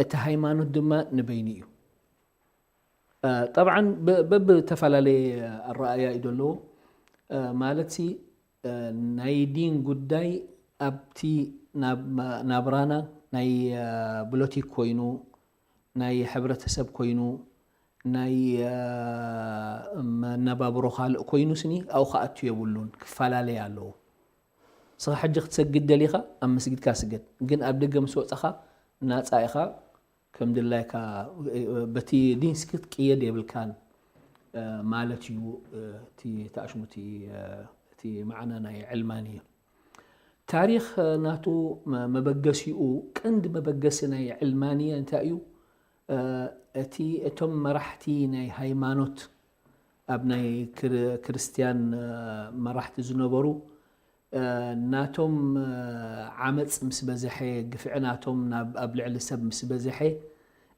እቲ ሃይማኖት ድማ ንበይኑ እዩ። ጠብዓን በብተፈላለየ ኣረኣያ እዩ ዘለዎ። ማለትሲ ናይ ዲን ጉዳይ ኣብቲ ናብራና ናይ ብሎቲክ ኮይኑ፣ ናይ ሕብረተሰብ ኮይኑ፣ ናይ መነባብሮ ካልእ ኮይኑ ስኒ ኣብኡ ክኣቱ የብሉን፣ ክፈላለይ ኣለዎ። ንስኻ ሕጂ ክትሰግድ ደሊኻ ኣብ መስጊድካ ስገድ፣ ግን ኣብ ደገ ምስ ወጻኻ ናጻ ኢኻ፣ ከም ድላይካ በቲ ዲንስ ክትቅየድ የብልካን ማለት እዩ። እቲ ተኣሽሙ እቲ መዓና ናይ ዕልማንያ ታሪኽ ናቱ መበገሲኡ፣ ቀንዲ መበገሲ ናይ ዕልማንያ እንታይ እዩ? እቲ እቶም መራሕቲ ናይ ሃይማኖት ኣብ ናይ ክርስትያን መራሕቲ ዝነበሩ ናቶም ዓመፅ ምስ በዝሐ፣ ግፍዒ ናቶም ኣብ ልዕሊ ሰብ ምስ በዝሐ፣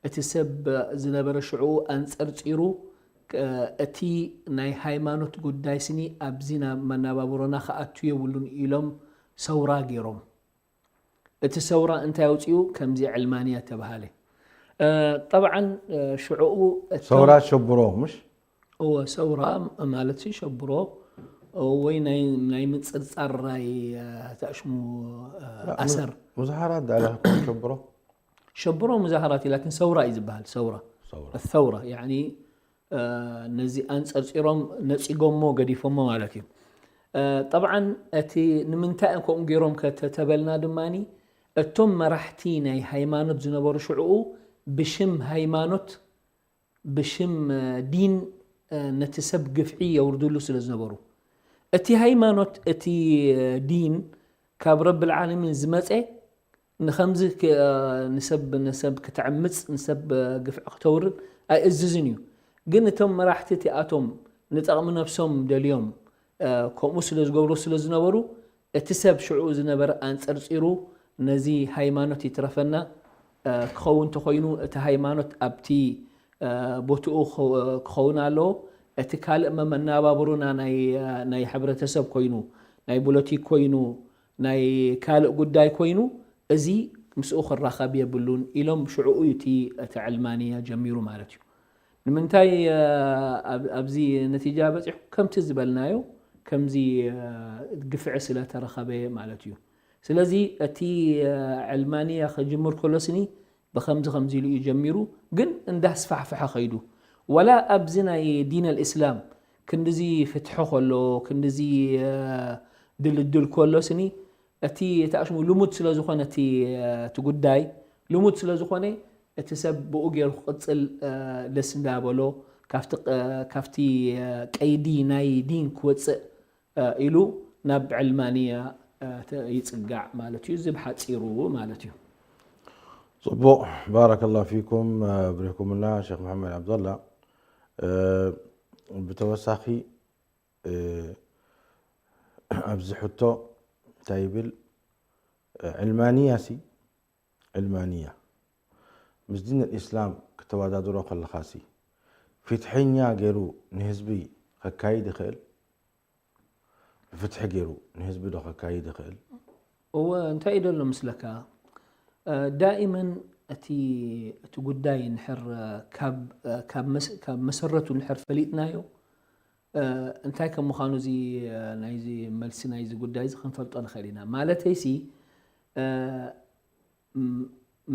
እቲ ሰብ ዝነበረ ሽዕኡ ኣንፀርፂሩ እቲ ናይ ሃይማኖት ጉዳይ ስኒ ኣብዚ ናብ መነባብሮና ክኣቱ የብሉን ኢሎም ሰውራ ገይሮም። እቲ ሰውራ እንታይ ኣውፅኡ? ከምዚ ዕልማንያ ተባሃለ። ጠብዓን ሽዕኡ ሰውራ ሸብሮ ምሽ እወ ሰውራ ማለት ሸብሮ ወይ ናይ ምፅርፃር ናይ ተእሽሙ ኣሰር ሙዛሃራት ዳላ ክኮን ሸብሮ ሸብሮ ሙዛሃራት እዩ ላኪን ሰውራ እዩ ዝበሃል ሰውራ ሰውራ ያኒ ነዚ ኣንፀርፂሮም ነፂጎሞ ገዲፎሞ ማለት እዩ። ጠብዓን እቲ ንምንታይ እዮም ከምኡ ገይሮም ከተተበልና ድማኒ እቶም መራሕቲ ናይ ሃይማኖት ዝነበሩ ሽዕኡ ብሽም ሃይማኖት ብሽም ዲን ነቲ ሰብ ግፍዒ የውርድሉ ስለ ዝነበሩ እቲ ሃይማኖት እቲ ዲን ካብ ረብል ዓለሚን ዝመፀ ንኸምዚ ንሰብ ንሰብ ክትዕምፅ ንሰብ ግፍዒ ክተውርድ ኣይእዝዝን እዩ። ግን እቶም መራሕቲ እቲኣቶም ንጠቕሚ ነብሶም ደልዮም ከምኡ ስለ ዝገብሩ ስለ ዝነበሩ እቲ ሰብ ሽዑ ዝነበረ ኣንፀርፂሩ ነዚ ሃይማኖት ይትረፈና ክኸውን እንተኮይኑ እቲ ሃይማኖት ኣብቲ ቦትኡ ክኸውን ኣለዎ። እቲ ካልእ መመናባብሩና ናይ ሕብረተሰብ ኮይኑ ናይ ፖለቲክ ኮይኑ ናይ ካልእ ጉዳይ ኮይኑ እዚ ምስኡ ክራኸብ የብሉን ኢሎም ሽዑኡ እዩ እቲ ዕልማንያ ጀሚሩ ማለት እዩ። ንምንታይ ኣብዚ ነቲጃ በፂሑ ከምቲ ዝበልናዮ ከምዚ ግፍዒ ስለተረኸበ ማለት እዩ። ስለዚ እቲ ዕልማንያ ክጅምር ከሎ ስኒ ብከምዚ ከምዚ ኢሉ እዩ ጀሚሩ ግን እንዳስፋሕፈሐ ከይዱ ዋላ ኣብዚ ናይ ዲን ኣልእስላም ክንድዚ ፍትሒ ከሎ ክንድዚ ድልድል ከሎ ስኒ እቲ ተኣሽሙ ልሙድ ስለ ዝኾነ እቲ ጉዳይ ልሙድ ስለ ዝኾነ እቲ ሰብ ብኡ ገይሩ ክቕፅል ደስ እንዳበሎ ካብቲ ቀይዲ ናይ ዲን ክወፅእ ኢሉ ናብ ዕልማንያ ይፅጋዕ ማለት እዩ። እዚ ብሓፂሩ ማለት እዩ። ፅቡቕ ባረከላ ፊኩም ብሪህኩምና ሸክ መሐመድ ዓብደላ ብተወሳኺ ኣብዚ ሕቶ እንታይ ይብል ዕልማንያ ሲ ዕልማንያ ምስ ዲን ኣልእስላም ክተወዳድሮ ከለኻሲ ፍትሐኛ ገይሩ ንህዝቢ ከካይድ ይኽእል? ብፍትሒ ገይሩ ንህዝቢ ዶ ከካይድ ይኽእል? እወ እንታይ እዩ ደሎ ምስለካ ዳኢመን እቲ እቲ ጉዳይ ንሕር ካብ መሰረቱ ንሕር ፈሊጥናዮ እንታይ ከም ምዃኑ እዚ ናይዚ መልሲ ናይዚ ጉዳይ እዚ ክንፈልጦ ንኽእል ኢና። ማለተይሲ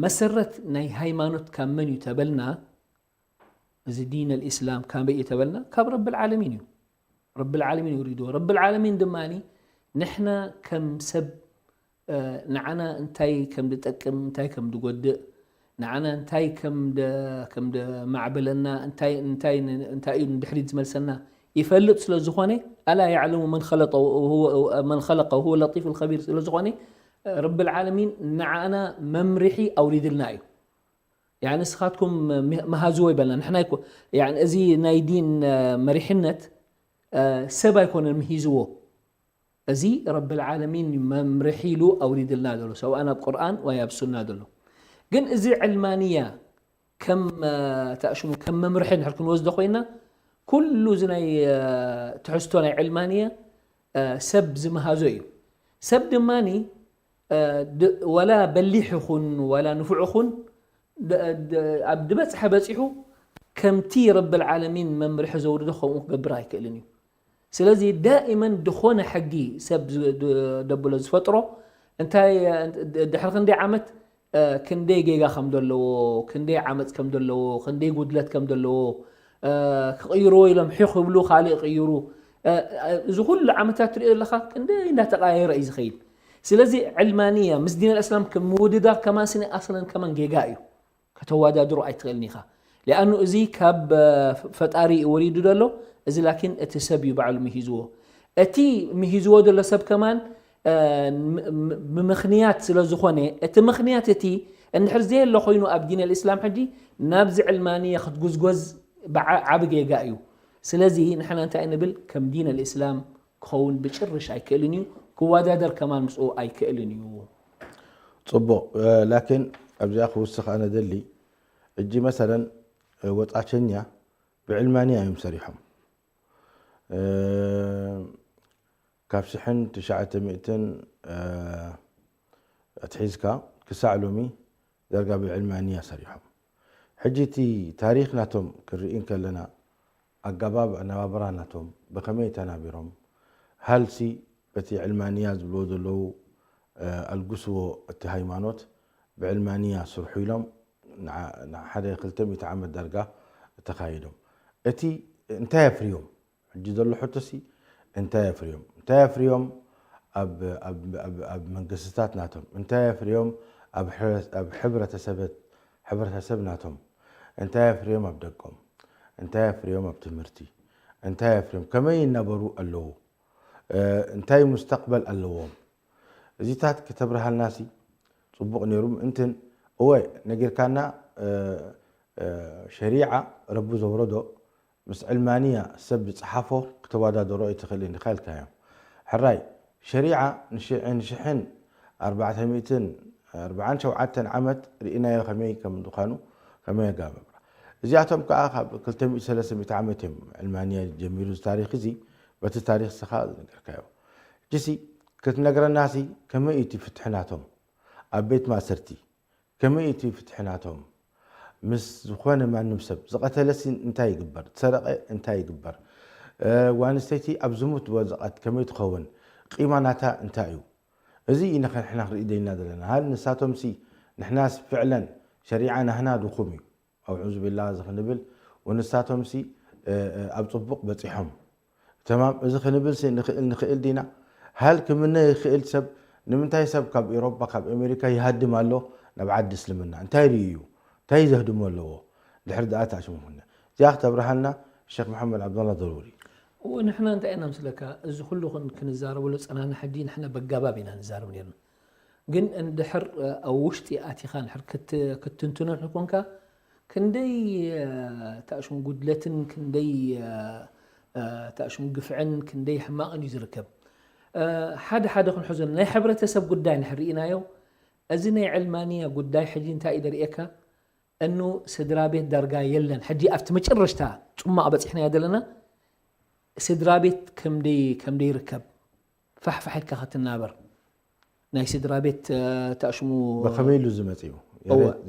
መሰረት ናይ ሃይማኖት ካብ መን እዩ ተበልና፣ እዚ ዲን ኣልኢስላም ካበይ እዩ ተበልና፣ ካብ ረብል ዓለሚን እዩ። ረብል ዓለሚን ውሪድዎ። ረብል ዓለሚን ድማ ንሕና ከም ሰብ ንዓና እንታይ ከም ድጠቅም እንታይ ከም ድጎድእ ንዓና እንታይ ከም ከም ደማዕብለና እንታይ እንታይ እንታይ እዩ ንድሕሪት ዝመልሰና ይፈልጥ ስለ ዝኾነ ኣላ ያዕለሙ መን ኸለቀ መን ኸለቀ ወሁወ ለጢፍ ልኸቢር ስለ ዝኾነ ረብል ዓለሚን ንዓና መምርሒ ኣውሪድልና እዩ። ያኒ ንስኻትኩም መሃዝዎ ይበልና ንሕና ይኮ ያኒ እዚ ናይ ዲን መሪሕነት ሰብ ኣይኮነን ምሂዝዎ። እዚ ረብል ዓለሚን መምርሒ ኢሉ ኣውሪድልና ዘሎ ሰብኣን ኣብ ቁርኣን ወይ ኣብ ሱና ዘሎ። ግን እዚ ዕልማንያ ከም ተእሽሙ ከም መምርሒ ንድሕር ክንወስዶ ኮይና ኩሉ እዚ ናይ ትሕዝቶ ናይ ዕልማንያ ሰብ ዝመሃዞ እዩ። ሰብ ድማኒ ወላ በሊሕ ይኹን ወላ ንፉዕ ይኹን ደ- ደ- ኣብ ድበጽሐ በጺሑ ከምቲ ረብል ዓለሚን መምርሒ ዘውርዶ ከምኡ ክገብር ኣይክእልን እዩ። ስለዚ ዳኢመን ድኾነ ሕጊ ሰብ ዝ- ድ- ደብሎ ዝፈጥሮ እንታይ እ- ድሕሪ ክንደይ ዓመት እ፣ ክንደይ ጌጋ ከም ዘለዎ፣ ክንደይ ዓመፅ ከም ዘለዎ፣ ክንደይ ጉድለት ከም ዘለዎ እ፣ ክቕይርዎ ኢሎም ሒኽ ይብሉ፣ ካልእ ይቕይሩ። እ፣ እ፣ እዚ ኩሉ ዓመታት ትሪኦ ዘለኻ ክንደይ እንዳተቐያየረ እዩ ዝኸይድ። ስለዚ ዕልማንያ ምስ ዲን ኣልእስላም ከም ምውድዳር ከማን ስኒ ኣስለን ከማን ጌጋ እዩ። ከተወዳድሮ ኣይትኽእልን ኢኻ። ሊኣኑ እዚ ካብ እ፣ ፈጣሪ እዩ ወሪዱ ዘሎ። እዚ ላኪን እቲ ሰብ እዩ ባዕሉ ምሂዝዎ። እቲ ምሂዝዎ ዘሎ ሰብ ከማን እ፣ ም- ም- ብምኽንያት ስለ ዝኾነ፣ እቲ ምኽንያት እቲ እንድሕር ዘየሎ ኮይኑ ኣብ ዲን ኣልእስላም ሕጂ ናብዚ ዕልማንያ ክትጉዝጎዝ ብዓ- ዓቢ ጌጋ እዩ። ስለዚ ንሕና እንታይ ንብል? ከም ዲን ኣልእስላም ክኸውን ብጭርሽ ኣይክእልን እዩ። ክወዳደር ከማን ምስኡ ኣይክእልን እዩ። ፅቡቕ እ፣ ላኪን ኣብዚኣ ክውስኽ ኣነ ደሊ እጂ መሰለን እ፣ ወፃቸኛ ብዕልማንያ እዮም ሰሪሖም እ፣ ካብ ሽሕን ትሽዓተ ሚእትን እ፣ ኣትሒዝካ ክሳዕ ሎሚ ዳርጋ ብዕልማንያ ሰሪሖም ሕጂ እቲ ታሪኽ ናቶም ክንርኢ እንከለና ኣገባብ ኣነባብራ ናቶም ብኸመይ ተናቢሮም ሃልሲ በቲ ዕልማንያ ዝብልዎ ዘለዉ ኣልግስዎ እቲ ሃይማኖት ብዕልማንያ ስርሑ ኢሎም ንዓ- ንሓደ ክልተ ሚእቲ ዓመት ዳርጋ ተኻይዶም እቲ እንታይ ኣፍርዮም ሕጂ ዘሎ ሕቶሲ እንታይ ኣፍርዮም እንታይ ኣፍርዮም ኣብ ኣብ ኣብ ኣብ መንግስትታት ናቶም እንታይ ኣፍርዮም ኣብ ሕብረ- ኣብ ሕብረተሰበት ሕብረተሰብ ናቶም እንታይ ኣፍርዮም ኣብ ደቆም እንታይ ኣፍርዮም ኣብ ትምህርቲ እንታይ ኣፍርዮም ከመይ ይነበሩ ኣለዉ እንታይ ሙስተቅበል ኣለዎም እዚታት ከተብርሃልናሲ ፅቡቅ ነይሩ ምእንትን እወ ነጊርካና ሸሪዓ ረቢ ዘውረዶ ምስ ዕልማንያ ሰብ ዝፀሓፎ ክተወዳደሮ ኣይትኽእልን ኢኻ ኢልካዮም ሕራይ ሸሪዓ ንሽሕን ኣርባዕተ ሚእትን ኣርባዓን ሸውዓተን ዓመት ርኢናዮ ከመይ ከም ምዃኑ ከመይ ኣጋባብራ እዚኣቶም ከዓ ካብ ክልተ ሚእቲ ሰለስተ ሚእቲ ዓመት እዮም ዕልማንያ ጀሚሩ እዚ ታሪክ እዚ በቲ ታሪክ ስኻ ዝነገርካዮ ሕጂሲ ክትነግረናሲ ከመይ እዩ እቲ ፍትሒ ናቶም ኣብ ቤት ማእሰርቲ ከመይ እቲ ፍትሒ ናቶም ምስ ዝኾነ ማንም ሰብ ዝቐተለሲ እንታይ ይግበር ዝሰረቐ እንታይ ይግበር ጓንስተይቲ ኣብ ዝሙት ዝወዘቐት ከመይ ትኸውን ቂማ ናታ እንታይ እዩ እዚ ኢና ንሕና ክንርኢ ደይና ዘለና ሃል ንሳቶምሲ ንሕናስ ፍዕለን ሸሪዓ ናህና ድኹም እዩ ኣውዑዙ ቢላ እዚ ክንብል ወንሳቶምሲ ኣብ ፅቡቕ በፂሖም ተማም እዚ ክንብል ንኽእል ንኽእል ዲና ሃል ክምነ ይኽእል ሰብ ንምንታይ ሰብ ካብ ኤሮፓ ካብ ኣሜሪካ ይሃድም ኣሎ ናብ ዓዲ እስልምና እንታይ ርዩ እዩ እንታይ ዘህድሞ ኣለዎ ድሕሪ ደኣ ታሽሙ ኩነ እዚኣ ክተብርሃልና ሸክ መሓመድ ዓብደላ ደሩሪ ንሕና እንታይ ኢና ምስለካ እዚ ኩሉ ክንዛረበሉ ፀናና ሕጂ ንሕና በጋባብ ኢና ንዛረብ ነርና ግን እንድሕር ኣብ ውሽጢ ኣቲኻ ንድሕር ክትንትኖ እንድሕር ኮንካ ክንደይ ታእሽሙ ጉድለትን ክንደይ ታእሽሙ ግፍዕን ክንደይ ሕማቕን እዩ ዝርከብ ሓደ ሓደ ክንሕዞ ናይ ሕብረተሰብ ጉዳይ ንሕር ርኢናዮ እዚ ናይ ዕልማንያ ጉዳይ ሕጂ እንታይ እዩ ደርእየካ እኑ ስድራ ቤት ዳርጋ የለን ሕጂ ኣብቲ መጨረሽታ ፁማቕ በፂሕናዮ ዘለና ስድራ ቤት ከምደይ ከምደይ ይርከብ ፋሕፋሕ ኢልካ ክትናበር ናይ ስድራ ቤት ተኣሽሙ ብኸመይ ኢሉ ዝመፅኡ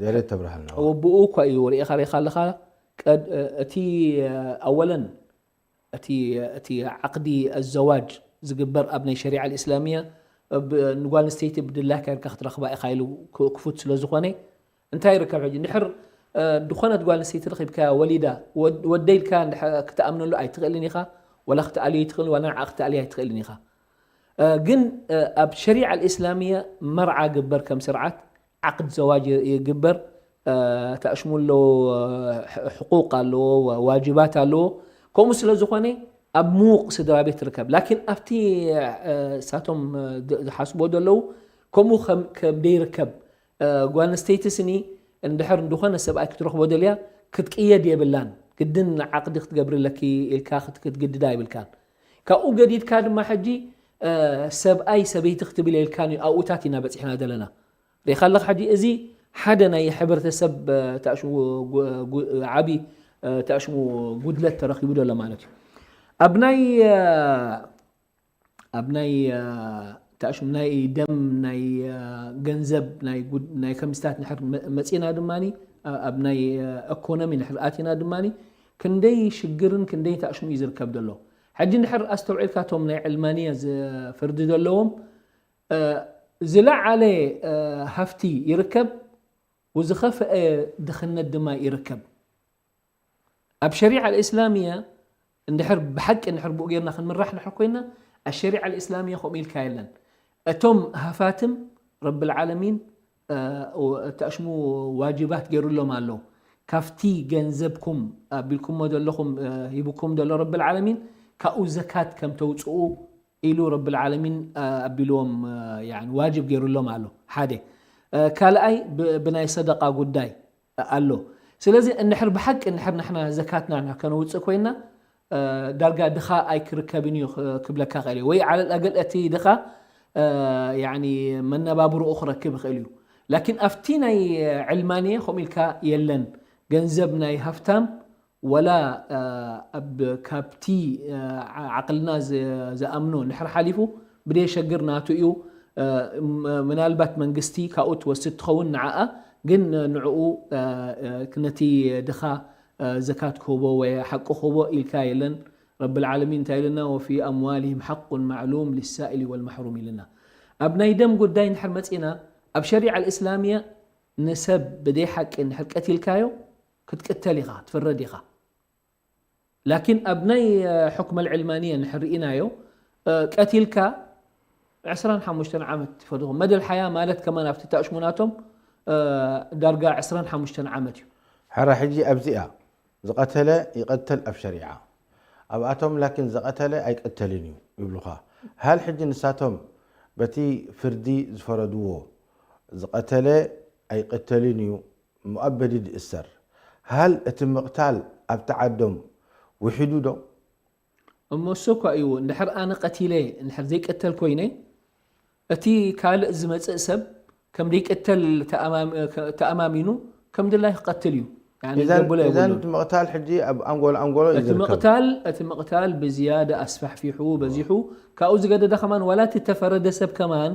የሬት ተብርሃልና ወብኡ እኳ እዩ ርኢኻ ርኢኻ ኣለኻ እቲ ኣወለን እቲ እቲ ዓቅዲ ኣዘዋጅ ዝግበር ኣብ ናይ ሸሪዓ ልእስላሚያ ንጓል ኣንስተይቲ ብድላይካ ኢልካ ክትረኽባ ኢኻ ኢሉ ክፉት ስለ ዝኾነ እንታይ ይርከብ ሕጂ እንድሕር ዝኾነት ጓል ኣንስተይቲ ረኺብካያ ወሊዳ ወደይ ኢልካ ክትኣምነሉ ኣይትኽእልን ኢኻ ወላ ክትኣልዮ ኣይትኽእልን ዋላ ንዓ ክትኣልያ ኣይትኽእልን ኢኻ ግን ኣብ ሸሪዓ ልእስላሚያ መርዓ ግበር ከም ስርዓት ዓቅድ ዘዋጅ ይግበር ተእሽሙ ኣለዎ ሕቁቅ ኣለዎ ዋጅባት ኣለዎ ከምኡ ስለ ዝኾነ ኣብ ምዉቕ ስድራ ቤት ትርከብ ላኪን ኣብቲ ሳቶም ዝሓስቦ ዘለዉ ከምኡ ከም ደይርከብ ጓል ኣንስተይቲ ስኒ እንድሕር እንድኾነ ሰብኣይ ክትረኽቦ ደልያ ክትቅየድ የብላን ግድን ዓቅዲ ክትገብርለኪ ኢልካ ክትግድዳ ይብልካን ካብኡ ገዲድካ ድማ ሕጂ ሰብኣይ ሰበይቲ ክትብል የልካን እዩ ኣብኡታት ኢና በፂሕና ዘለና ሪኢኻ ኣለኻ ሕጂ እዚ ሓደ ናይ ሕብረተሰብ ተእሽሙ ዓቢ ተእሽሙ ጉድለት ተረኪቡ ዘሎ ማለት እዩ ኣብ ናይ ኣብ ናይ ተእሽሙ ናይ ደም ናይ ገንዘብ ናይ ከምስታት ንሕር መፂና ድማ ኣብ ናይ ኢኮኖሚ ንድሕር ኣቲና ድማ ክንደይ ሽግርን ክንደይ ተኣሽሙ እዩ ዝርከብ ዘሎ። ሕጂ እንድሕር ኣስተውዒልካ እቶም ናይ ዕልማንያ ፍርዲ ዘለዎም ዝለዓለ ሃፍቲ ይርከብ፣ ዝኸፍአ ድኽነት ድማ ይርከብ። ኣብ ሸሪዓ ኣልእስላምያ እንድሕር ብሓቂ እንድሕር ብኡ ጌርና ክንምራሕ እንድሕር ኮይና ኣሸሪዓ ኣልእስላምያ ከምኡ ኢልካ የለን። እቶም ሃፋትም ረብል ዓለሚን ተኣሽሙ ዋጅባት ገይሩሎም ኣሎ። ካብቲ ገንዘብኩም ኣቢልኩሞ ዘለኹም ሂብኩም ዘሎ ረብል ዓለሚን ካብኡ ዘካት ከም ተውፅኡ ኢሉ ረብል ዓለሚን ኣቢልዎም ዋጅብ ገይሩሎም ኣሎ። ሓደ ካልኣይ ብናይ ሰደቃ ጉዳይ ኣሎ። ስለዚ እንድሕር ብሓቂ እንድሕር ንሕና ዘካትና ከነውፅእ ኮይና ዳርጋ ድኻ ኣይክርከብን እዩ ክብለካ ክእል እዩ። ወይ ዓለል ኣገል እቲ ድኻ መነባብርኡ ክረክብ ይኽእል እዩ። ላኪን ኣብቲ ናይ ዕልማንየ ከምኡ ኢልካ የለን። ገንዘብ ናይ ሃፍታም ወላ ኣብ ካብቲ ዓቕልና ዝኣምኖ እንድሕር ሓሊፉ ብደየሸግር ናቱ እዩ። ምናልባት መንግስቲ ካብኡ ትወስድ ትኸውን ንዓኣ ግን ንዕኡ ነቲ ድኻ ዘካት ክህቦ ወይ ሓቂ ክህቦ ኢልካ የለን። ረብል ዓለሚን እንታይ ኢልና? ወፊ ኣምዋሊሂም ሓቁን ማዕሉም ሊሳኢሊ ወልማሕሩም ኢልና። ኣብ ናይ ደም ጉዳይ እንድሕር መፂና ኣብ ሸሪዓ ኣልእስላምያ ንሰብ ብደይ ሓቂ እንድሕር ቀቲልካዮ ክትቅተል ኢኻ፣ ትፍረድ ኢኻ። ላኪን ኣብ ናይ ሕክመ ኣልዕልማንየ እንድሕር ርኢናዮ ቀቲልካ ዕስራን ሓሙሽተን ዓመት ይፈርድኹም። መደል ሓያ ማለት ከማን ኣብቲ ተኣሽሙ ናቶም ዳርጋ ዕስራን ሓሙሽተን ዓመት እዩ። ሕራ ሕጂ ኣብዚኣ ዝቐተለ ይቐተል ኣብ ሸሪዓ፣ ኣብኣቶም ላኪን ዝቐተለ ኣይቀተልን እዩ ይብሉኻ። ሃል ሕጂ ንሳቶም በቲ ፍርዲ ዝፈረድዎ ዝቐተለ ኣይቀተልን እዩ ሙኣበዲ ድእሰር። ሃል እቲ ምቕታል ኣብቲ ዓዶም ውሒዱ ዶ? እሞ እሱ እኳ እዩ እንድሕር ኣነ ቀቲለ እንድሕር ዘይቀተል ኮይነ እቲ ካልእ ዝመጽእ ሰብ ከም ደይቀተል ተኣማሚኑ ከም ድላይ ክቀትል እዩ። ያኒ ኢዘን ገቡለ ኢዘን የብሉን። እቲ ምቕታል ሕጂ ኣብ ኣንጎሎ ኣንጎሎ እዩ እቲ ዝርከብ። ምቕታል እቲ ምቕታል ብዝያዳ ኣስፋሕፊሑ በዚሑ ካብኡ ዝገደደ ከማን ዋላ እቲ ተፈረደ ሰብ ከማን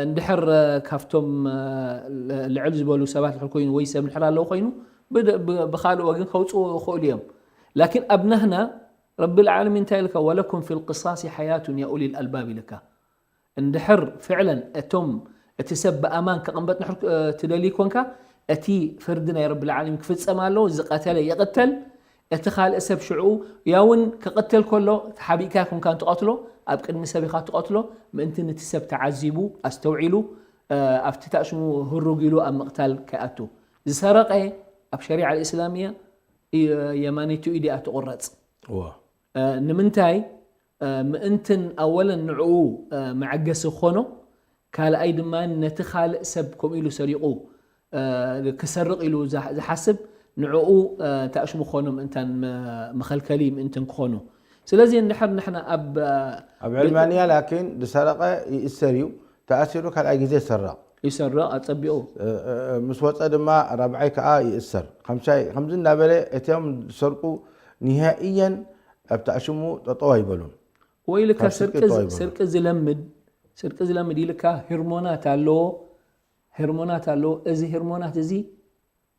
እንድሕር ካብቶም ልዕል ዝበሉ ሰባት ድሕር ኮይኑ ወይ ሰብ እንድሕር ኣለዉ ኮይኑ ብደ- ብ- ብኻልእ ወገን ከውፅኡ ይኽእሉ እዮም። ላኪን ኣብ ናህና ረቢ ልዓለሚን እንታይ ኢልካ? ወለኩም ፊ ልቅሳሲ ሓያቱን ያ ኡሊ ልኣልባብ ኢልካ። እንድሕር ፍዕለን እቶም እቲ ሰብ ብኣማን ከቐምበጥ ንሕር ትደሊ ኮንካ እቲ ፍርዲ ናይ ረቢ ልዓለሚን ክፍፀም ኣለዎ። ዝቐተለ ይቕተል፣ እቲ ካልእ ሰብ ሽዑ ያውን ክቕተል ከሎ ተሓቢእካ ይኹንካ እንትቐትሎ ኣብ ቅድሚ ሰብ ኢኻ ትቐትሎ ምእንቲ ንቲ ሰብ ተዓዚቡ ኣስተውዒሉ ኣብቲ ታእሽሙ ህሩግ ኢሉ ኣብ ምቕታል ከይኣቱ። ዝሰረቐ ኣብ ሸሪዓ ልእስላምያ የማነይቱ ኢድ እያ ትቑረፅ። እዋ። ንምንታይ? ምእንትን ኣወለን ንዕኡ መዐገሲ ክኾኖ ካልኣይ ድማ ነቲ ካልእ ሰብ ከምኡ ኢሉ ሰሪቑ ክሰርቕ ኢሉ ዝሓስብ ንዕኡ ተኣሽሙ ክኾኑ ምእንታን መኸልከሊ ምእንትን ክኾኑ። ስለዚ እንድሕር ንሕና ኣብ ኣብ ዕልማንያ ላኪን ዝሰረቐ ይእሰር እዩ፣ ተኣሲሩ ካልኣይ ግዜ ይሰረቕ። ይሰርቕ ኣጸቢቑ። ምስ ወፀ ድማ ራብዓይ ከዓ ይእሰር፣ ከምሻይ ከምዚ እናበለ እቲኦም ዝሰርቁ ንሃእየን ኣብ ተኣሽሙ ጠጠው ኣይበሉን። ወይ ኢልካ ካብ ስርቂ ስርቂ ጠዋይ በሉ። ስርቂ ዝለምድ ስርቂ ዝለምድ ኢልካ ሂርሞናት ኣለዎ። ሂርሞናት ኣለዎ። እዚ ሂርሞናት እዚ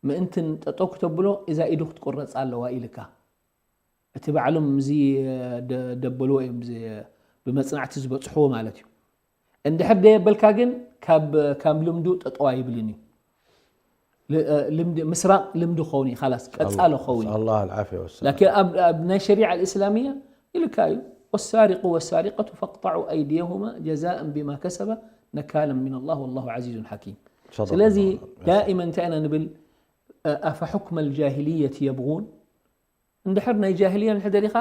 ምእንትን ጠጠው ክተብሎ እዛ ኢዱ ክትቁረፅ ኣለዋ ኢልካ እቲ ባዕሎም እዚ ደ- ደበልዎ እዮም እዚ ብመፅናዕቲ ዝበፅሕዎ ማለት እዩ። እንድሕር ደየበልካ ግን ካብ ካብ ልምዱ ጠጠው ኣይብልን እዩ። ል- ልምዲ ምስራቅ ልምዲ ክኸውን እዩ ካላስ ቀፃሎ ክኸውን እዩ። الله العافية والسلام. ላኪን ኣብ ኣብ ናይ ሸሪዓ ልእስላምያ ኢልካ እዩ። والسارق والسارقة فاقطعوا أيديهما جزاء بما كسبا نكالا من الله والله عزيز حكيم. صدق ስለዚ الله. ዳኢመን እንታይ ኢና ንብል? أفحكم الجاهلية يبغون እንድሕር ናይ ጃህልያ እንድሕር ደሊኻ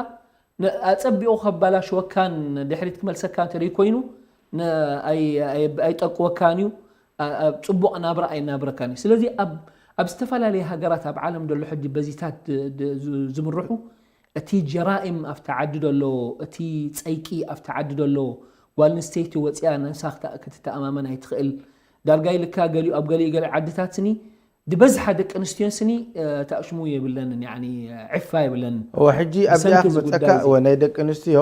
ን- ኣጸቢቑ ከባላሽወካን ድሕሪት ክመልሰካ እንተ ደይኮይኑ ን- ኣይ- ኣይ- ኣይጠቅወካን እዩ። ኣ- ኣብ ጽቡቕ ናብራ ኣይናብረካን እዩ። ስለዚ ኣብ ኣብ ዝተፈላለየ ሃገራት ኣብ ዓለም ዘሎ ሕጂ በዚታት ድ- ድ- ዝ- ዝምርሑ እቲ ጀራኢም ኣብቲ ዓዲ ዘሎ እቲ ጸይቂ ኣብቲ ዓዲ ዘሎ ጓል ኣንስተይቲ ወጺኣ ነብሳ ክታ- ክትተኣማመን ኣይትኽእል ዳርጋ ኢልካ ገሊኡ ኣብ ገሊኡ ገለ ዓድታት ስኒ ዝበዝሓ ደቂ ኣንስትዮን ስኒ ተኣሽሙ የብለንን ያኒ ዕፋ የብለንን እወ ሕጂ ኣብዚኣ ብሰንኪ እዚ ክመፀካ ጉዳይ እዚ። እወ ናይ ደቂ ኣንስትዮ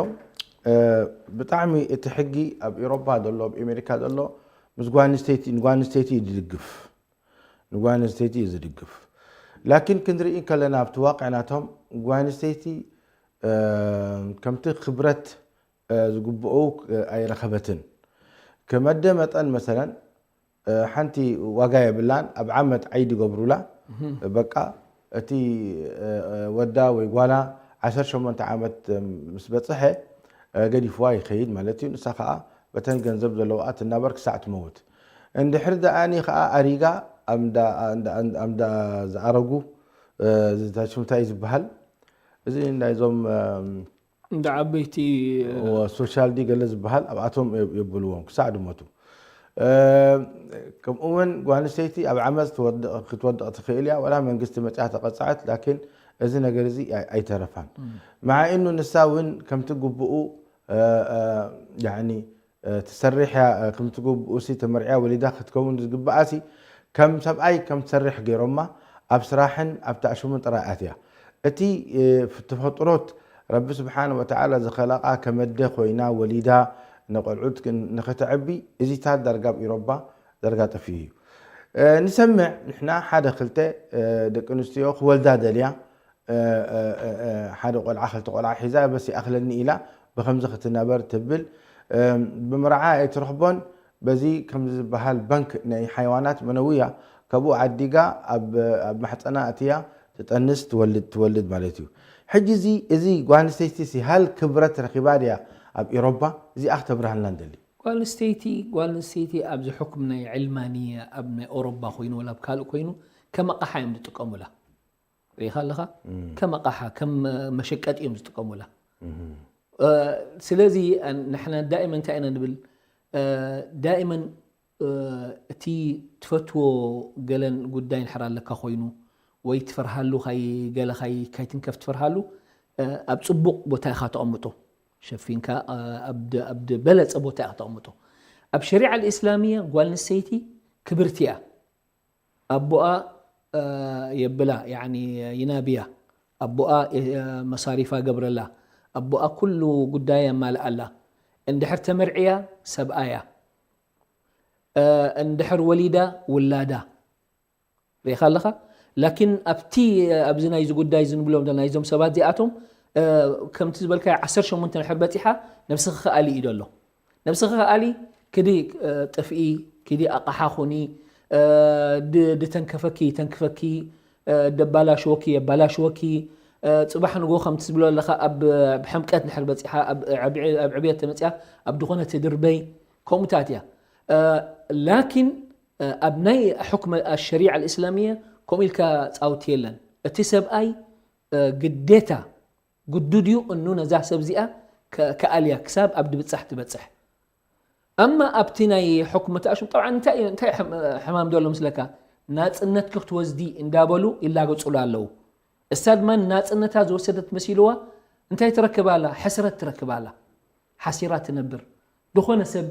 ብጣዕሚ እቲ ሕጊ ኣብ ኤሮፓ ዘሎ ኣብ ኣሜሪካ ዘሎ ምስ ጓል ኣንስተይቲ ንጓል ኣንስተይቲ እዩ ዝድግፍ ንጓል ኣንስተይቲ እዩ ዝድግፍ ላኪን ክንርኢ ከለና ኣብቲ ዋቅዕ ናቶም ጓል ኣንስተይቲ ከምቲ ክብረት ዝግብኦ ኣይረኸበትን። ከመደ መጠን መሰለን ሓንቲ ዋጋ የብላን። ኣብ ዓመት ዓይዲ ገብሩላ። በቃ እቲ ወዳ ወይ ጓላ ዓሰርተ ሸሞንተ ዓመት ምስ በፅሐ ገዲፍዋ ይኸይድ ማለት እዩ። ንሳ ከዓ በተን ገንዘብ ዘለዋኣ ትናበር ክሳዕ ትመውት። እንድሕር ደኣኒ ከዓ ኣሪጋ ኣምዳ ዝኣረጉ ዝታሽምታይ ዝበሃል እዚ ናይዞም እንደ ዓበይቲ ሶሻል ዲ ገለ ዝበሃል ኣብኣቶም የብልዎም ክሳዕ ድሞቱ። ከምኡ እውን ጓል ኣንስተይቲ ኣብ ዓመፅ ክትወድቕ ትኽእል እያ። ዋላ መንግስቲ መፅያ ተቐፃዐት፣ ላኪን እዚ ነገር እዚ ኣይተረፋን። መዓ ኢኑ ንሳ እውን ከምቲ ግብኡ ትሰርሕ እያ። ከምቲ ግብኡ ሲ ተመርዕያ ወሊዳ ክትከውን ዝግብኣ ሲ ከም ሰብኣይ ከም ትሰርሕ ገይሮማ ኣብ ስራሕን ኣብ ታእሽሙን ጥራይ ኣትያ። እቲ ተፈጥሮት ረቢ ስብሓን ወተዓላ ዝኸለቓ ከመደ ኮይና ወሊዳ ንቆልዑት ንኸተዕቢ እዚታት ዳርጋ ኣብ ኢሮባ ዳርጋ ጠፊኡ እዩ። ንሰምዕ ንሕና ሓደ ክልተ ደቂ ኣንስትዮ ክወልዳ ደልያ ሓደ ቆልዓ ክልተ ቆልዓ ሒዛ በስ ይኣኽለኒ ኢላ ብከምዚ ክትነበር ትብል። ብምርዓ ኣይትረኽቦን። በዚ ከምዚ ዝበሃል ባንክ ናይ ሓይዋናት መነውያ ካብኡ ዓዲጋ ኣብ ማሕፀና ኣትያ ትጠንስ ትወልድ ትወልድ ማለት እዩ። ሕጂ እዚ እዚ ጓል ኣንስተይቲ ሲ ሃል ክብረት ረኺባ ድያ ኣብ ኢሮባ? እዚኣ ክተብርሃልና ንደሊ። ጓል ኣንስተይቲ ጓል ኣንስተይቲ ኣብዚ ሕኩም ናይ ዕልማንያ ኣብ ናይ ኦሮባ ኮይኑ ወላ ኣብ ካልእ ኮይኑ ከም ኣቕሓ እዮም ዝጥቀሙላ። ርኢኻ ኣለኻ? ከም ኣቕሓ ከም መሸቀጢ እዮም ዝጥቀሙላ። ስለዚ ንሕና ዳእመን እንታይ ኢና ንብል? ዳእመን እቲ ትፈትዎ ገለን ጉዳይ እንድሕር ኣለካ ኮይኑ ወይ ትፈርሃሉ ካይ ገለ ካይ ካይትንከፍ ትፈርሃሉ ኣብ ፅቡቕ ቦታ ኢኻ ተቐምጦ። ሸፊንካ ኣብ በለፀ ቦታ ኢኻ ተቐምጦ። ኣብ ሸሪዓ ልእስላምያ ጓል ኣንስተይቲ ክብርቲ እያ። ኣቦኣ የብላ፣ ያኒ ይናብያ፣ ኣቦኣ መሳሪፋ ገብረላ፣ ኣቦኣ ኩሉ ጉዳያ የማልኣላ። እንድሕር ተመርዕያ ሰብኣያ፣ እንድሕር ወሊዳ ውላዳ። ርኢኻ ኣለኻ? ላኪን ኣብቲ ኣብዚ ናይዚ ጉዳይ እዚ ንብሎም ዘለና ናይዞም ሰባት እዚኣቶም ከምቲ ዝበልካዮ ዓሰርተ ሸሞንተ እንድሕር በፂሓ ነብስኺ ክኣሊ እዩ ዘሎ። ነብስኺ ከኣሊ ክዲ ጥፍኢ፣ ክዲ ኣቕሓ ኹኒ፣ ድተንከፈኪ ተንክፈኪ፣ ደባላሽወኪ የባላሽወኪ። ፅባሕ ንጎ ከምቲ ዝብሎ ኣለኻ ኣብ ሕምቀት ድሕር በፂሓ ኣብ ዕብየት ተመፅያ ኣብ ድኾነ ትድርበይ ከምኡታት እያ። ላኪን ኣብ ናይ ሕክመ ኣሸሪዓ ኣልእስላምያ ከምኡ ኢልካ ፃውቲ የለን። እቲ ሰብኣይ ግዴታ ግዱድ እዩ እኑ ነዛ ሰብ እዚኣ ከኣልያ ክሳብ ኣብ ድብፃሕ ትበፅሕ። ኣማ ኣብቲ ናይ ሕኩም ተኣሽም ጠብዓ እንታይ ሕማም ዘሎ ምስለካ ናፅነትኪ ክትወስዲ እንዳበሉ ይላገፁሉ ኣለዉ። እሳ ድማ ናፅነታ ዝወሰደት መሲልዋ እንታይ ትረክብ ኣላ? ሕስረት ትረክብ ኣላ። ሓሲራ ትነብር። ዝኾነ ሰብ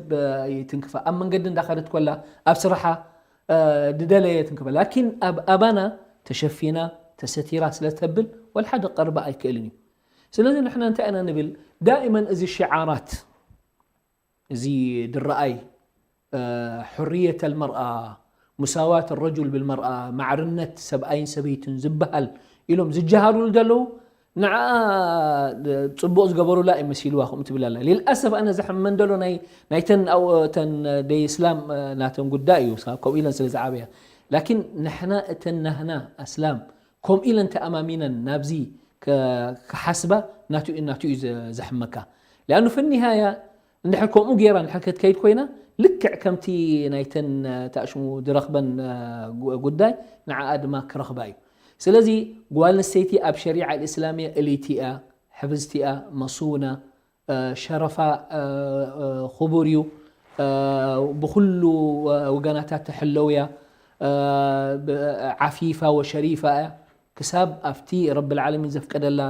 ይትንክፋ ኣብ መንገዲ እንዳኸደት ኮላ ኣብ ስራሓ ድደለየ ትንክፋ ላኪን ኣብ ኣባና ተሸፊና ተሰቲራ ስለ ተብል ወላ ሓደ ቀርባ ኣይክእልን እዩ። ስለዚ ንሕና እንታይ ኢና ንብል ዳእመን እዚ ሽዓራት እዚ ድረኣይ ሕርየት ኣልመርኣ ሙሳዋት ረጁል ብልመርኣ ማዕርነት ሰብኣይን ሰበይትን ዝበሃል ኢሎም ዝጀሃሩሉ ዘለዉ ንዓ ፅቡቅ ዝገበሩላ እዩ መሲልዋ ከምኡ ትብል ኣላ። ሊልኣሰፍ ኣነ ዘሕመን ደሎ ናይ ናይተን ተን ደይ እስላም ናተን ጉዳይ እዩ ከምኡ ኢለን ስለ ዝዓበያ። ላኪን ንሕና እተን ናህና ኣስላም ከምኡ ኢለን ተኣማሚነን ናብዚ ክሓስባ ናቱ እዩ ዘሕመካ። ሊኣኑ ፍኒሃያ እንድሕር ከምኡ ገይራ እንድሕር ክትከይድ ኮይና ልክዕ ከምቲ ናይተን ታእሽሙ ዝረኽበን ጉዳይ ንዓኣ ድማ ክረኽባ እዩ። ስለዚ ጓል ኣንስተይቲ ኣብ ሸሪዓ ኣልእስላምያ እልይቲ እያ፣ ሕብዝቲ እያ፣ መሱና፣ ሸረፋ ክቡር እዩ፣ ብኩሉ ወገናታ ትሕለው እያ፣ ዓፊፋ ወሸሪፋ እያ። ክሳብ ኣብቲ ረቢ ልዓለሚን ዘፍቀደላ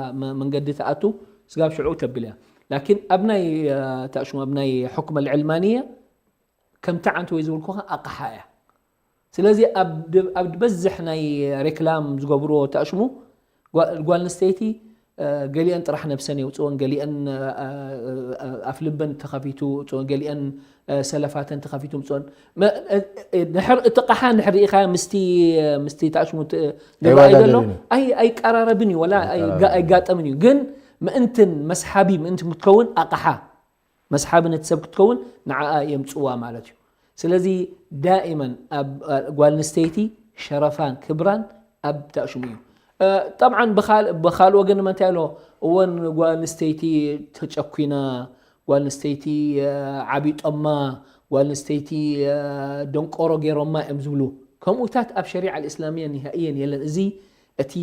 መንገዲ ትኣቱ ስጋብ ሽዑ ተብል እያ። ላኪን ኣብ ናይ ተእሽሙ ኣብ ናይ ሕክመ ልዕልማንያ ከምቲ ዓንቲ ወይ ዝብልኩኻ ኣቕሓ እያ። ስለዚ ኣብ ዝበዝሕ ናይ ሬክላም ዝገብርዎ ተእሽሙ ጓል ኣንስተይቲ ገሊአን ጥራሕ ነብሰን የውፅወን፣ ገሊአን ኣፍልበን ተኸፊቱ ውፅወን፣ ገሊአን ሰለፋተን ተኸፊቱ ምፅኦን። ድሕር እቲ ቃሓ እንድሕር ርኢኻዮ ምስቲ ምስቲ ታሽሙ ዝረኣይ ዘሎ ኣይቀራረብን እዩ፣ ወላ ኣይጋጠምን እዩ። ግን ምእንትን መስሓቢ ምእንቲ ክትከውን ኣቕሓ መስሓቢ ነቲ ሰብ ክትከውን ንዓኣ የምፅዋ ማለት እዩ። ስለዚ ዳኢመን ኣብ ጓል ኣንስተይቲ ሸረፋን ክብራን ኣብ ታሽሙ እዩ። ጠብዓን ብኻልእ ወገን ድማ እንታይ ኣሎ? እወን ጓል ኣንስተይቲ ተጨኩና፣ ጓል ኣንስተይቲ ዓቢጦማ፣ ጓል ኣንስተይቲ ደንቆሮ ገይሮማ እዮም ዝብሉ። ከምኡታት ኣብ ሸሪዓ ኣልእስላምያ ኒሃእየን የለን። እዚ እቲ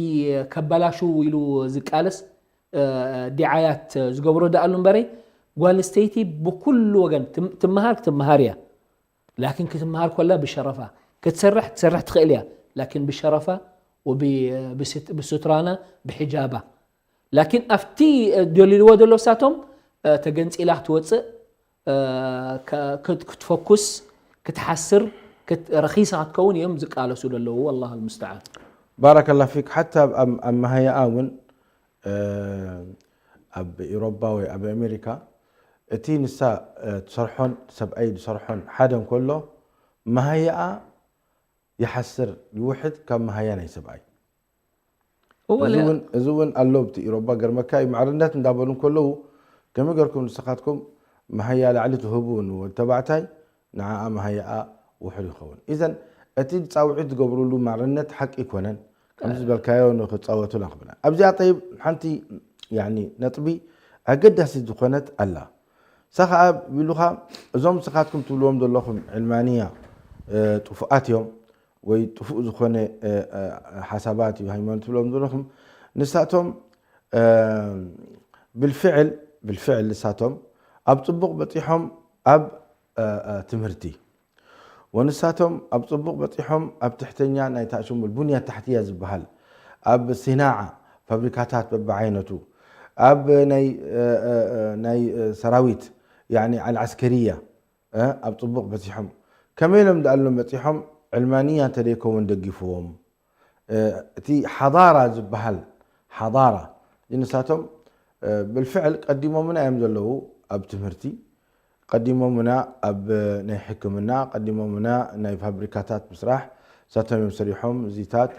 ከባላሹ ኢሉ ዝቃለስ ዲዓያት ዝገብሮ ደኣሉ እምበረይ ጓል ኣንስተይቲ ብኩሉ ወገን ትምሃር ክትምሃር እያ። ላኪን ክትምሃር ኮላ ብሸረፋ ክትሰርሕ ትሰርሕ ትኽእል እያ። ላኪን ብሸረፋ ብስቱራና ብሒጃባ ላኪን ኣብቲ ደልልዎ ዘሎ ሳቶም ተገንፂላ ክትወፅእ ክትፈኩስ ክትሓስር ረኺሳ ክትከውን እዮም ዝቃለሱ ዘለዉ። ኣላህ ልሙስተዓን። ባረከላ ፊክ። ሓታ ኣብ መሃያኣ እውን ኣብ ኢሮባ ወይ ኣብ ኣሜሪካ እቲ ንሳ ትሰርሖን ሰብኣይ ዝሰርሖን ሓደ እንከሎ መሃያኣ ይሓስር ይውሕድ ካብ መሃያ ናይ ሰብኣይ። እዚ እውን ኣሎ ኣብቲ ኢሮባ ገርመካ እዩ። ማዕርነት እንዳበሉ እንከለዉ ከመይ ገርኩም ንስኻትኩም መሃያ ላዕሊ ትህቡ ንወዲ ተባዕታይ ንዓኣ መሃያኣ ውሕድ ይኸውን። ኢዘን እቲ ፃውዒት ዝገብሩሉ ማዕርነት ሓቂ ኣይኮነን። ከምዚ ዝበልካዮ ንክፃወቱላ ክብላ ኣብዚኣ ጠይብ ሓንቲ ነጥቢ ኣገዳሲት ዝኾነት ኣላ። ንሳ ከዓ ቢሉኻ እዞም ንስኻትኩም ትብልዎም ዘለኹም ዕልማንያ ጥፉኣት እዮም ወይ ጥፉእ ዝኾነ ሓሳባት እዩ ሃይማኖት ትብሎም ዘለኹም ንሳቶም ብልፍዕል ብልፍዕል ንሳቶም ኣብ ፅቡቕ በፂሖም ኣብ ትምህርቲ ወንሳቶም ኣብ ፅቡቕ በፂሖም ኣብ ትሕተኛ ናይ ታሽሙል ቡንያ ታሕትያ ዝበሃል ኣብ ሲናዓ ፋብሪካታት በብዓይነቱ ኣብ ናይ ሰራዊት ዓልዓስከርያ ኣብ ፅቡቕ በፂሖም ከመይ ኢሎም ደኣሎም በፂሖም ዕልማንያ እንተደይከውን ደጊፍዎም እቲ ሓዳራ ዝበሃል ሓዳራ ንሳቶም ብልፍዕል ቀዲሞምና እዮም ዘለዉ ኣብ ትምህርቲ ቀዲሞምና ኣብ ናይ ሕክምና ቀዲሞምና ናይ ፋብሪካታት ምስራሕ ሳቶም እዮም ሰሪሖም እዚታት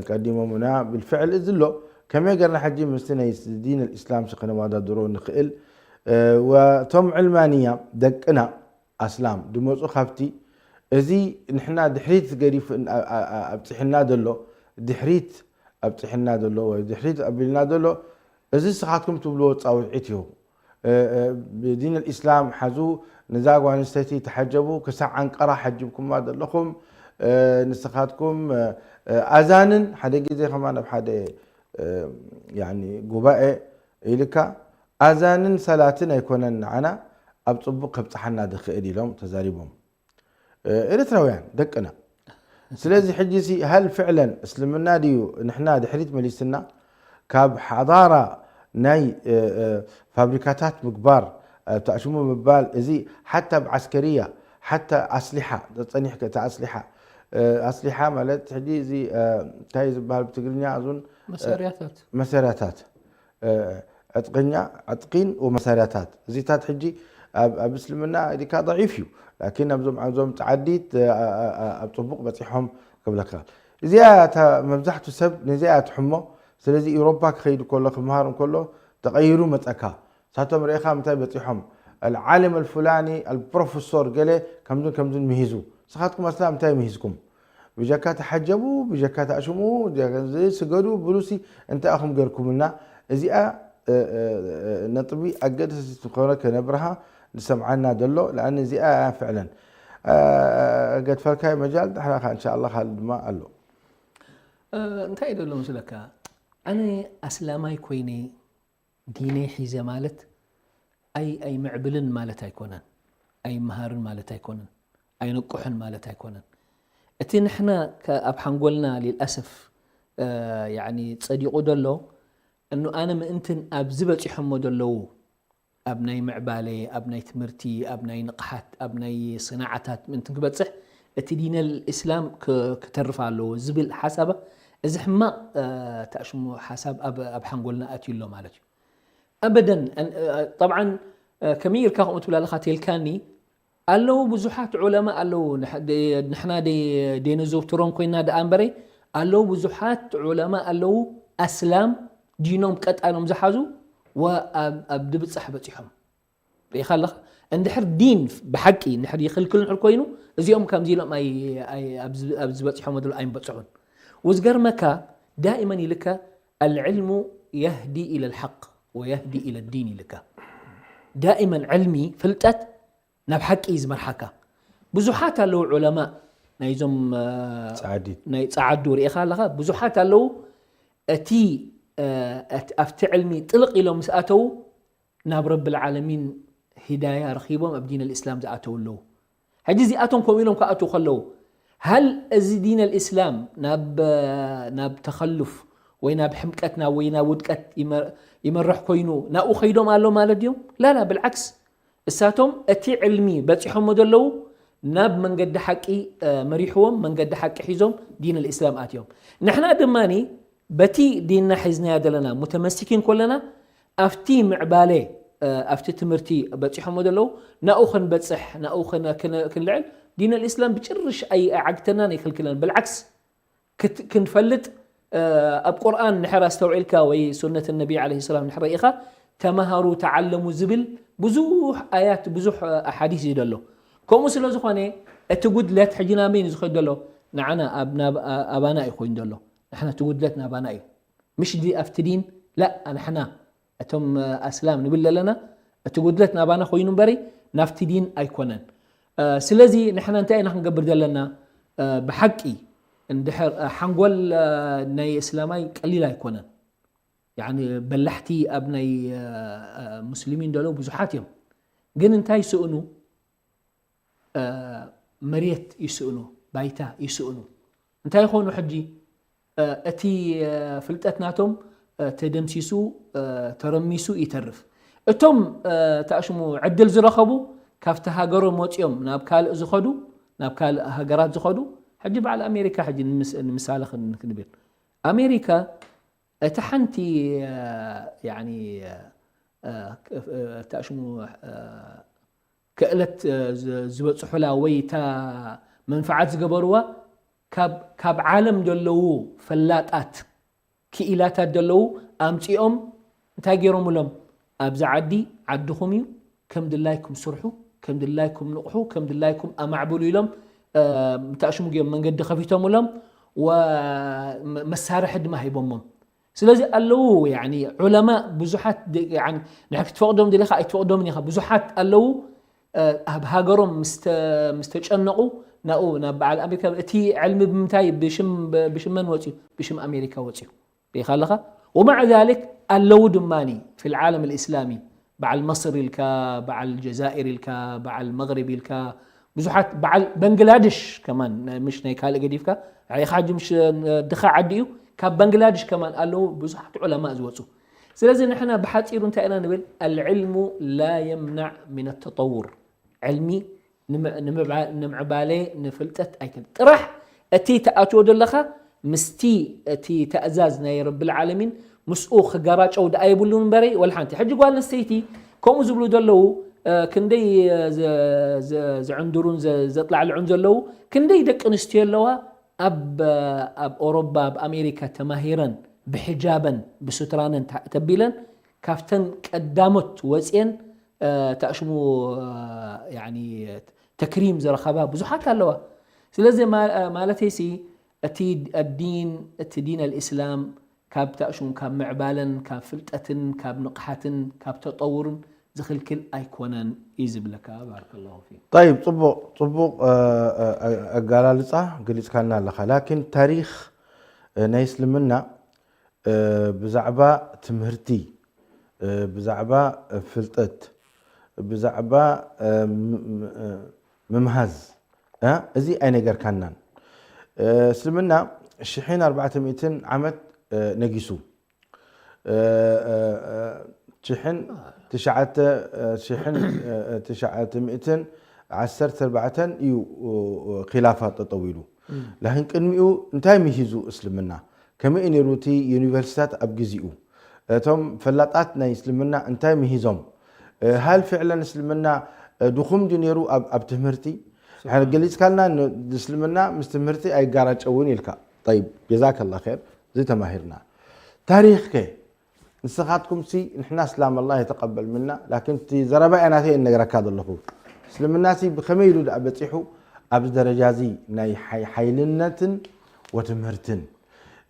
ቀዲሞምና ብልፍዕል እዚ ኣሎ ከመይ ገርና ሕጂ ምስቲ ናይ ዲን ልእስላም ሲ ከነወዳድሮ ንኽእል ወቶም ዕልማንያ ደቅና ኣስላም ድመፁ ካብቲ እዚ ንሕና ድሕሪት ገዲፍ ኣብፅሕና ዘሎ ድሕሪት ኣብፅሕና ዘሎ ወይ ድሕሪት ኣቢልና ዘሎ እዚ ስኻትኩም ትብልዎ ፃውዒት እዩ ብዲን ልእስላም ሓዙ ነዛ ጓንስተይቲ ተሓጀቡ ክሳዕ ዓንቀራ ሓጅብኩማ ዘለኹም ንስኻትኩም ኣዛንን ሓደ ግዜ ከማን ኣብ ሓደ ጉባኤ ኢልካ ኣዛንን ሰላትን ኣይኮነን ንዓና ኣብ ፅቡቅ ከብፅሓና ዝኽእል ኢሎም ተዛሪቦም ኤርትራውያን ደቅና ስለዚ ሕጂ ሲ ሃል ፍዕለን እስልምና ድዩ ንሕና ድሕሪት መሊስና ካብ ሓዳራ ናይ ፋብሪካታት ምግባር ተኣሽሙ ምባል እዚ ሓታ ኣብ ዓስከርያ ሓታ ኣስሊሓ ጸኒሕከ እቲ ኣስሊሓ ኣስሊሓ ማለት ሕጂ እዚ እንታይ ዝበሃል ብትግርኛ እዙን መሳርያታት መሳርያታት ዕጥቅኛ ዕጥቂን ወመሳርያታት እዚታት ሕጂ ኣብ እስልምና ዲካ ضعيف እዩ ላኪን ኣብዞም ኣብዞም ጻዓዲት ኣብ ጽቡቅ በጺሖም ክብለካ እዚኣ እታ መብዛሕቱ ሰብ ነዚኣ ትሕሞ ስለዚ ኢሮፓ ክኸይድ ከሎ ክምሃር እንከሎ ተቐይሩ መጸካ ሳቶም ርኢኻ ምንታይ በጺሖም العالم الفلاني البروفيسور ገለ ከምዝን ከምዝን ምሂዙ ስኻትኩም ኣስላም እንታይ ምሂዝኩም ብጀካ ተሓጀቡ ብጀካ ተኣሽሙ ስገዱ ብሉሲ እንታይ ኣኹም ገርኩምና እዚኣ ነጥቢ ኣገደሲ ዝኾነ ከነብርሃ ዝሰምዓና ዘሎ ለኣን እዚኣ ፍዕለን ገድፈልካይ መጃል ዳሕራኻ እንሻ ኣላ ካልእ ድማ ኣሎ እንታይ እዩ ዘሎ መስለካ ኣነ ኣስላማይ ኮይነ ዲነይ ሒዘ ማለት ኣይ ኣይምዕብልን ማለት ኣይኮነን ኣይምሃርን ማለት ኣይኮነን ኣይንቁሕን ማለት ኣይኮነን እቲ ንሕና ኣብ ሓንጎልና ሊልኣሰፍ ጸዲቁ ዘሎ እኑ ኣነ ምእንትን ኣብዚ በፂሖሞ ዘለዉ ኣብ ናይ ምዕባለ ኣብ ናይ ትምህርቲ ኣብ ናይ ንቕሓት ኣብ ናይ ስናዓታት ምእንትን ክበፅሕ እቲ ዲነል እስላም ክተርፍ ኣለዎ ዝብል ሓሳብ እዚ ሕማቕ ተኣሽሙ ሓሳብ ኣብ ሓንጎልና ኣትዩ ኣሎ ማለት እዩ ኣበደን ጠብዓን ከመይ ኢልካ ከምኡ ትብል ኣለካ ተልካኒ ኣለዉ ብዙሓት ዑለማ ኣለዉ። ንሕ-፣ ደ-፣ ንሕና ደይ-፣ ደይነዘውትሮም ኮይና ደኣ እምበረይ፣ ኣለዉ ብዙሓት ዑለማ ኣለዉ፣ ኣስላም ዲኖም ቀጣኖም ዝሓዙ፣ ወ-፣ ኣብ፣ ኣብ ድብጻሕ በጺሖም። ርኢኻ ኣለኻ? እንድሕር ዲን ብሓቂ እንድሕር ይኽልክል እንድሕር ኮይኑ፣ እዚኦም ከምዚ ኢሎም ኣይ-፣ ኣይ-፣ ኣብ ዝ-፣ ኣብ ዝበጽሖም መድሎ ኣይምበጽሑን። ወዝገርመካ፣ ዳኢመን ኢልካ፣ "ኣልዕልሙ የህዲ ኢለል ሓቅ ወየህዲ ኢለል ዲን" ኢልካ። ዳኢመን ዕልሚ፣ ፍልጠት፣ ናብ ሓቂ እዩ ዝመርሓካ። ብዙሓት ኣለዉ ዑለማእ ናይዞም፣ እ፣ ጸዓዲ። ናይ ጸዓዱ ርኢኻ ኣለኻ። ብዙሓት ኣለዉ እቲ፣ እ፣ እቲ፣ ኣብቲ ዕልሚ ጥልቕ ኢሎም ምስ ኣተዉ ናብ ረብል ዓለሚን ሂዳያ ረኺቦም ኣብ ዲን ኣልእስላም ዝኣተዉ ኣለዉ። ሕጂ እዚኣቶም ከምኡ ኢሎም ክኣትዉ ከለዉ፣ ሃል እዚ ዲን ኣልእስላም ናብ፣ ናብ ተኸሉፍ ወይ ናብ ሕምቀት ናብ ወይ ናብ ውድቀት ይመ-፣ ይመርሕ ኮይኑ ናብኡ ከይዶም ኣሎ ማለት ድዮም? ላላ፣ ብልዓክስ እሳቶም እቲ ዕልሚ በጺሖሞ ዘለዉ ናብ መንገዲ ሓቂ፣ እ፣ መሪሕዎም፣ መንገዲ ሓቂ ሒዞም ዲን ኣልእስላም ኣትዮም። ንሕና ድማኒ በቲ ዲንና ሒዝናዮ ዘለና ሙተመሲኪን ኮለና፣ ኣብቲ ምዕባለ፣ እ፣ ኣብቲ ትምህርቲ በጺሖሞ ዘለዉ ናኡ ክንበጽሕ፣ ናኡ ክን-፣ ክን-፣ ክንልዕል ዲን ኣልእስላም ብጭርሽ ኣይ-፣ ኣይዓግተናን ኣይክልክለን። ብልዓክስ ክት-፣ ክንፈልጥ፣ እ፣ ኣብ ቁርኣን እንድሕር ኣስተውዒልካ ወይ ሱነት ነቢ ዓለይሂ ሰላም እንድሕር ርኢኻ፣ "ተማሃሩ ተዓለሙ" ዝብል ብዙሕ ኣያት፣ ብዙሕ ኣሓዲስ እዩ ዘሎ። ከምኡ ስለ ዝኾነ፣ እቲ ጉድለት ሕጂ ናብ መን እዩ ዝኸይድ ዘሎ? ንዓና፣ ኣብ፣ ናብ፣ ኣ-፣ ኣባና እዩ ኮይኑ ዘሎ። ንሕና እቲ ጉድለት ናባና እዩ። ምሽ ዲ-፣ ኣብቲ ዲን፣ ላ፣ ንሕና እቶም፣ እ፣ ኣስላም ንብል ዘለና፣ እቲ ጉድለት ናባና ኮይኑ እምበሪ ናብቲ ዲን ኣይኮነን። እ፣ ስለዚ ንሕና እንታይ ኢና ክንገብር ዘለና? እ፣ ብሓቂ እንድሕር፣ እ፣ ሓንጎል፣ እ፣ ናይ እስላማይ ቀሊል ኣይኮነን። ያኒ በላሕቲ ኣብ ናይ፣ እ፣ እ፣ ሙስሊሚን ደሎ ብዙሓት እዮም። ግን እንታይ ይስእኑ? እ፣ መሬት ይስእኑ፣ ባይታ ይስእኑ። እንታይ ይኾኑ ሕጂ? እ፣ እቲ፣ እ፣ ፍልጠት ናቶም፣ እ፣ ተደምሲሱ፣ እ፣ ተረሚሱ ይተርፍ። እቶም፣ እ፣ ተኣሽሙ ዕድል ዝረኸቡ፣ ካብቲ ሃገሮም ወፂኦም ናብ ካልእ ዝኸዱ፣ ናብ ካልእ ሃገራት ዝኸዱ፣ ሕጂ በዓል ኣሜሪካ ሕጂ ንምስ-፣ ንምሳሌ ክን-፣ ክንብል፣ ኣሜሪካ እቲ ሓንቲ፣ እ፣ ያኒ፣ እ፣ እ፣ ተኣሽሙ፣ እ፣ ክእለት፣ እ፣ ዝ-፣ ዝበጽሑላ ወይ እታ መንፍዓት ዝገበርዋ ካብ፣ ካብ ዓለም ዘለዉ ፈላጣት ክኢላታት ዘለዉ ኣምጺኦም እንታይ ገይሮምሎም? "ኣብዚ ዓዲ ዓድኹም እዩ፣ ከም ድላይኩም ስርሑ፣ ከም ድላይኩም ንቕሑ፣ ከም ድላይኩም ኣማዕብሉ" ኢሎም፣ እ፣ ምታሽሙ ገይሮም መንገዲ ከፊቶምሎም ወ-፣ መ-፣ መሳርሒ ድማ ሂቦሞም። ስለዚ ኣለዉ፣ ያኒ፣ ዑለማ ብዙሓት ድ-፣ ያኒ፣ ንሕና ክትፈቕዶም ድሌኻ ኣይትፈቕዶምን ኢኻ። ብዙሓት ኣለዉ፣ እ፣ ኣብ ሃገሮም ምስ ተ-፣ ምስ ተጨነቑ ናኡ፣ ናብ በዓል ኣሜሪካ፣ እቲ ዕልሚ ብምንታይ፣ ብሽም፣ ብሽም መን ወፅዩ? ብሽም ኣሜሪካ ወፅዩ። ርኢኻ ኣለኻ? ومع ذلك ኣለዉ ድማኒ في العالم الإسلامي፣ በዓል መስር ኢልካ፣ በዓል ጀዛኢር ኢልካ፣ በዓል መግሪብ ኢልካ፣ ብዙሓት፣ በዓል በንግላድሽ ከማን፣ ናይ፣ ምሽ ናይ ካልእ ገዲፍካ፣ ኢኻ ሕጂ ምሽ፣ እ፣ ድኻ ዓዲ እዩ፣ ካብ በንግላድሽ ከማን ኣለዉ ብዙሓት ዑለማእ ዝወፁ። ስለዚ ንሕና ብሓፂሩ እንታይ ኢና ንብል? العلم لا يمنع من التطور። ዕልሚ ንምዕ-፣ ንምዕባ-፣ ንምዕባለ ንፍልጠት ኣይክል-፣ ጥራሕ እቲ ትኣትዎ ዘለኻ ምስቲ እቲ ተእዛዝ ናይ ረብል ዓለሚን ምስኡ ክገራጨው ደኣ የብሉን እምበረይ፣ ወላ ሓንቲ። ሕጂ ጓል ኣንስተይቲ ከምኡ ዝብሉ ዘለዉ፣ እ፣ ክንደይ፣ እ፣ ዘ-፣ ዘ-፣ ዝዕንድሩን ዘ-፣ ዘጥላዕልዑን ዘለዉ፣ ክንደይ ደቂ ኣንስትዮ ኣለዋ ኣብ፣ ኣብ ኦሮባ፣ ኣብ ኣሜሪካ ተማሂረን ብሕጃበን ብሱትራነን ተ-፣ ተቢለን ካብተን ቀዳሞት ወፅየን፣ እ፣ ተኣሽሙ፣ እ፣ ያኒ ተክሪም ዝረኸባ ብዙሓት ኣለዋ። ስለዚ ማ-፣ ማለተይሲ እቲ ኣዲን፣ እቲ ዲን ኣልእስላም ካብ ተኣሽሙ፣ ካብ ምዕባለን፣ ካብ ፍልጠትን፣ ካብ ንቕሓትን፣ ካብ ተጠውርን ዝኽልክል ኣይኮነን እዩ ዝብለካ። ባረከላሁ ፊክ። ጠይብ፣ ጽቡቕ፣ ጽቡቕ፣ እ፣ እ፣ ኣገላልጻ ገሊጽካልና ኣለኻ። ላኪን ታሪኽ፣ እ፣ ናይ እስልምና፣ እ፣ ብዛዕባ ትምህርቲ፣ እ፣ ብዛዕባ ፍልጠት፣ ብዛዕባ፣ እ፣ ም-፣ ም-፣ እ፣ ምምሃዝ፣ እ፣ እዚ ኣይነገርካናን። እ፣ እስልምና ሽሕን ኣርባዕተ ሚእትን ዓመት፣ እ፣ ነጊሱ። እ፣ እ፣ እ፣ ሽሕን ትሽዓተ፣ እ፣ ሽሕን፣ እ፣ እ፣ ትሽዓተ ሚእትን ዓሰርተ ኣርባዕተን እዩ፣ እ፣ እ፣ ኺላፋ ጠጠው ኢሉ። እም። ላኪን ቅድሚኡ እንታይ ምሂዙ እስልምና? ከመይ እዩ ነይሩ እቲ ዩኒቨርሲታት ኣብ ግዜኡ? እቶም ፈላጣት ናይ እስልምና እንታይ ምሂዞም? እ፣ ሃል ፍዕለን እስልምና፣ ድኹም ድዩ ነይሩ ኣብ ኣብ ትምህርቲ? ሓ- ገሊጽካልና ን- እስልምና ምስ ትምህርቲ ኣይጋራጨውን ኢልካ። ጠይብ፣ ጀዛከላ ኸይር፣ እዚ ተማሂርና። ታሪኽ ከ ንስኻትኩም ሲ ንሕና እስላም ኣላህ የተቀበል ምና፣ ላኪን እቲ ዘረባ እያ ናተይ እነግረካ ዘለኹ። እስልምና ሲ ብኸመይ ኢሉ ደኣ በጺሑ ኣብዚ ደረጃ እዚ ናይ ሓይ- ሓይልነትን ወትምህርትን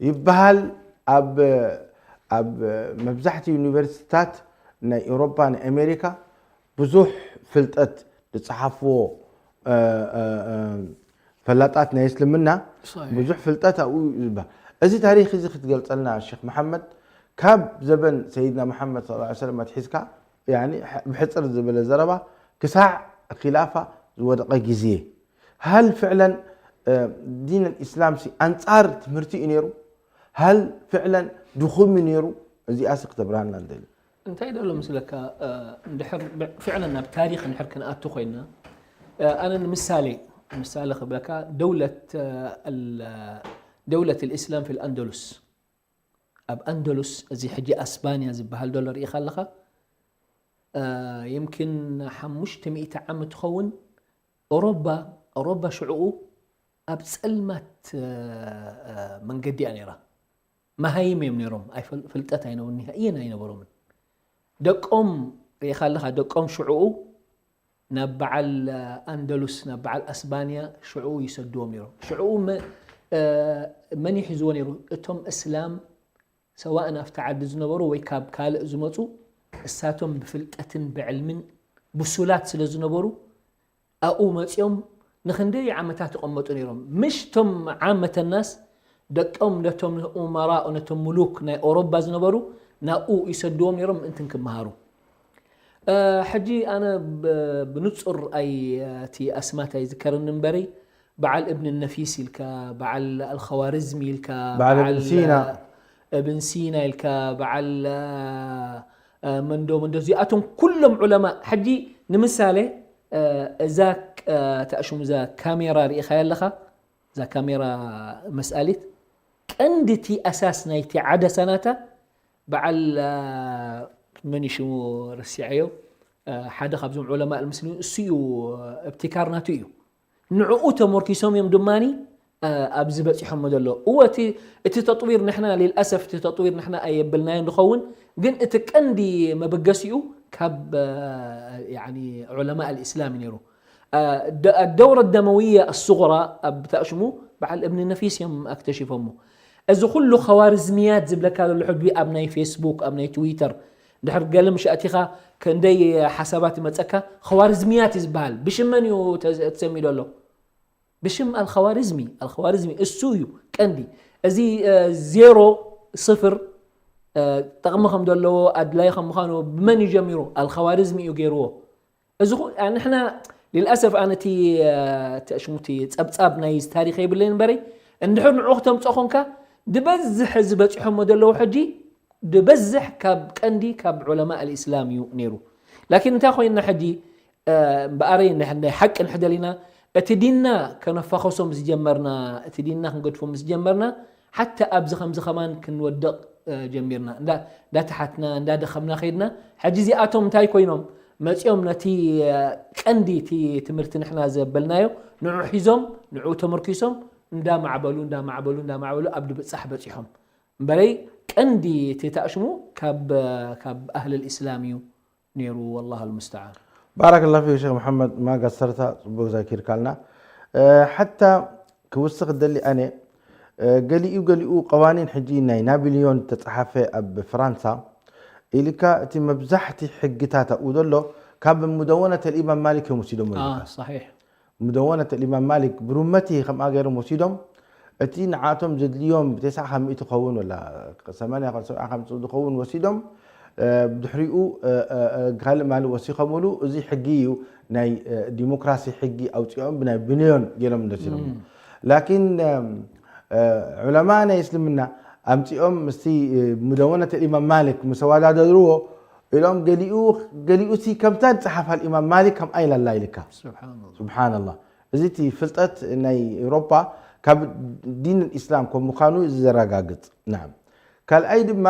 ይበሃል። ኣብ ኣብ መብዛሕትኡ ዩኒቨርሲቲታት ናይ ኤውሮፓ፣ ናይ ኣሜሪካ ብዙሕ ፍልጠት ዝጸሓፍዎ እ፣ እ፣ እ፣ ፈላጣት ናይ እስልምና صحيح. ብዙሕ ፍልጠት ኣብኡ ይዝባ። እዚ ታሪኽ እዚ ክትገልጸልና ሼክ መሓመድ፣ ካብ ዘበን ሰይድና መሓመድ صلى الله عليه وسلم ኣትሒዝካ፣ ያኒ፣ ሕ- ብሕጽር ዝበለ ዘረባ፣ ክሳዕ ኺላፋ ዝወደቐ ግዜ፣ ሃል ፍዕለን እ፣ ዲን الإسلام ሲ ኣንጻር ትምህርቲ እዩ ነይሩ? ሃል ፍዕለን ድኹም እዩ ነይሩ? እዚኣ ሲ ክተብርሃልና ንደሊ። እንታይ ደሎ ምስለካ? እንድሕር ፍዕለን ናብ ታሪኽ እንድሕር ክንኣቱ ኮይና፣ ኣነ ንምሳሌ ምሳሌ ክብለካ፣ ደውለት ደውለት الإسلام في الأندلس፣ ኣብ ኣንደሉስ፣ እዚ ሕጂ ኣስባንያ ዝበሃል ደሎ ርኢኻ ኣለኻ። የምኪን ሓሙሽተ ሚእቲ ዓመት ትኸውን። ኦሮባ ኦሮባ ሽዕኡ ኣብ ጸልማት መንገዲ እያ ነይራ። መሃይም እዮም ነይሮም። ኣይፈል- ፍልጠት ኣይነበሩ፣ ኒሃእየን ኣይነበሮምን። ደቆም ርኢኻ ኣለኻ፣ ደቆም ሽዕኡ ናብ በዓል ኣንደሉስ፣ ናብ በዓል ኣስባንያ ሽዕኡ ይሰድዎም ነይሮም። ሽዕኡ መ- መን ይሕዝዎ ነይሩ? እቶም እስላም ሰዋእን ኣብቲ ዓዲ ዝነበሩ ወይ ካብ ካልእ ዝመፁ፣ እሳቶም ብፍልጠትን ብዕልምን ብሱላት ስለ ዝነበሩ ኣብኡ መፂኦም ንክንደይ ዓመታት ይቐመጡ ነይሮም። ምሽ ቶም ዓመተናስ ደቆም ነቶም ኡመራእ ነቶም ሙሉክ ናይ ኦሮባ ዝነበሩ ናብኡ ይሰድዎም ነይሮም ምእንትን ክመሃሩ። ሕጂ ኣነ ብንፁር ኣይ እቲ ኣስማት ኣይዝከርን እምበሪ በዓል እብን ነፊስ ኢልካ በዓል ኣልኸዋርዝሚ ኢልካ በዓል እብን ሲና። እብን ሲና ኢልካ በዓል መንዶ መንዶ እዚኣቶም ኩሎም ዑለማ። ሕጂ ንምሳሌ እዛ ተኣሽሙ እዛ ካሜራ ርኢኻ ኣለኻ፣ እዛ ካሜራ መስኣሊት ቀንዲ እቲ ኣሳስ ናይቲ ዓደሳ ናታ በዓል መን ሽሙ ረሲዐዮ፣ ሓደ ካብዞም ዑለማ ልምስሊም እሱ እዩ፣ እብትካር ናቱ እዩ። ንዕኡ ተመርኪሶም እዮም ድማ ኣብዚ በፂሖሞ ዘሎ። እወ እቲ እቲ ተጥዊር ንሕና ሊልኣሰፍ እቲ ተጥዊር ንሕና ኣየብልናዮ ንኸውን፣ ግን እቲ ቀንዲ መበገሲኡ ካብ ዑለማ ልእስላም እዩ ነይሩ። الدورة الدموية الصغرى ኣብ ተኣሽሙ በዓል እብኒ ነፊስ እዮም ኣክተሽፎሞ። እዚ ኩሉ ኸዋርዝምያት ዝብለካ ዘሎ ሕጂ ኣብ ናይ ፌስቡክ ኣብ ናይ ትዊተር ድሕር ገለ ምሽ ኣቲኻ ክንደይ ሓሳባት ይመፀካ። ኸዋርዝምያት እዩ ዝበሃል። ብሽም መን እዩ ተሰሚዶ ኣሎ? ብሽም ኣልኸዋርዝሚ። ኣልኸዋርዝሚ እሱ እዩ ቀንዲ። እዚ ዜሮ ስፍር ጠቕሚ ከም ዘለዎ ኣድላይ ከም ምዃኑ ብመን እዩ ጀሚሩ? ኣልኸዋርዝሚ እዩ ገይርዎ። እዚ ንሕና ልልኣሰፍ ኣነ እቲ ሽሙቲ ፀብፃብ ናይ ታሪክ የብለይ እምበረይ እንድሕር ንዑ ክተምፅኦ ኮንካ ድበዝሕ እዚ በፂሖሞ ዘለዉ ሕጂ ድበዝሕ ካብ ቀንዲ ካብ ዑለማ ኣልእስላም እዩ ነይሩ። ላኪን እንታይ ኮይንና ሕጂ እምበኣረይ ናይ ሓቂ ንሕደል ኢና። እቲ ዲንና ከነፋኸሶም ዝጀመርና እቲ ዲንና ክንገድፎም ዝጀመርና ሓታ ኣብዚ ከምዚ ከማን ክንወድቕ ጀሚርና እንዳተሓትና እንዳደኸምና ከይድና። ሕጂ እዚኣቶም እንታይ ኮይኖም መፂኦም ነቲ ቀንዲ እቲ ትምህርቲ ንሕና ዘበልናዮ ንዑ ሒዞም ንዑ ተመርኪሶም እንዳማዕበሉ እንዳማዕበሉ እንዳማዕበሉ ኣብ ድብፃሕ በፂሖም እምበረይ ቀንዲ እቲ ተኣሽሙ ካብ ካብ ኣህል ልእስላም እዩ ነይሩ። والله المستعان። بارك الله فيك شيخ محمد، ማጋ ሰርታ ፅቡቅ ዘኪርካልና። ሓታ ክውስኽ ደሊ ኣነ ገሊኡ ገሊኡ ቀዋኒን ሕጂ ናይ ናቢልዮን ተፃሓፈ ኣብ ፍራንሳ ኢልካ እቲ መብዛሕቲ ሕግታት ኣብኡ ዘሎ ካብ ሙደወነት ልኢማም ማሊክ እዮም ወሲዶም ኢልካ። صحيح። ሙደወነት ልኢማም ማሊክ ብሩመቲ ከምኣ ገይሮም ወሲዶም። እቲ ንዓቶም ዘድልዮም ብተስዓ ካብ ሚእቲ ክኸውን ወላ ሰማንያ ካብ ሰብዓ ከምፅኡ ዝኸውን ወሲዶም። ብድሕሪኡ ካልእ ማል ወሲኸምሉ። እዚ ሕጊ እዩ ናይ ዲሞክራሲ ሕጊ ኣውፂኦም ብናይ ብንዮን ገይሮም እንደሲሮም። ላኪን ዑለማ ናይ እስልምና ኣምፂኦም ምስቲ ሙደወነት ልኢማም ማሊክ ምስ ኣወዳደርዎ ኢሎም ገሊኡ ገሊኡ ሲ ከምታ ዝፀሓፋ ልኢማም ማሊክ ከምኣ ኢላላ ኢልካ። سبحان الله። ስብሓንላህ። እዚ እቲ ፍልጠት ናይ ኤውሮፓ ካብ ዲን ኢስላም ከም ምዃኑ እዚ ዘረጋግፅ። ናም ካልኣይ ድማ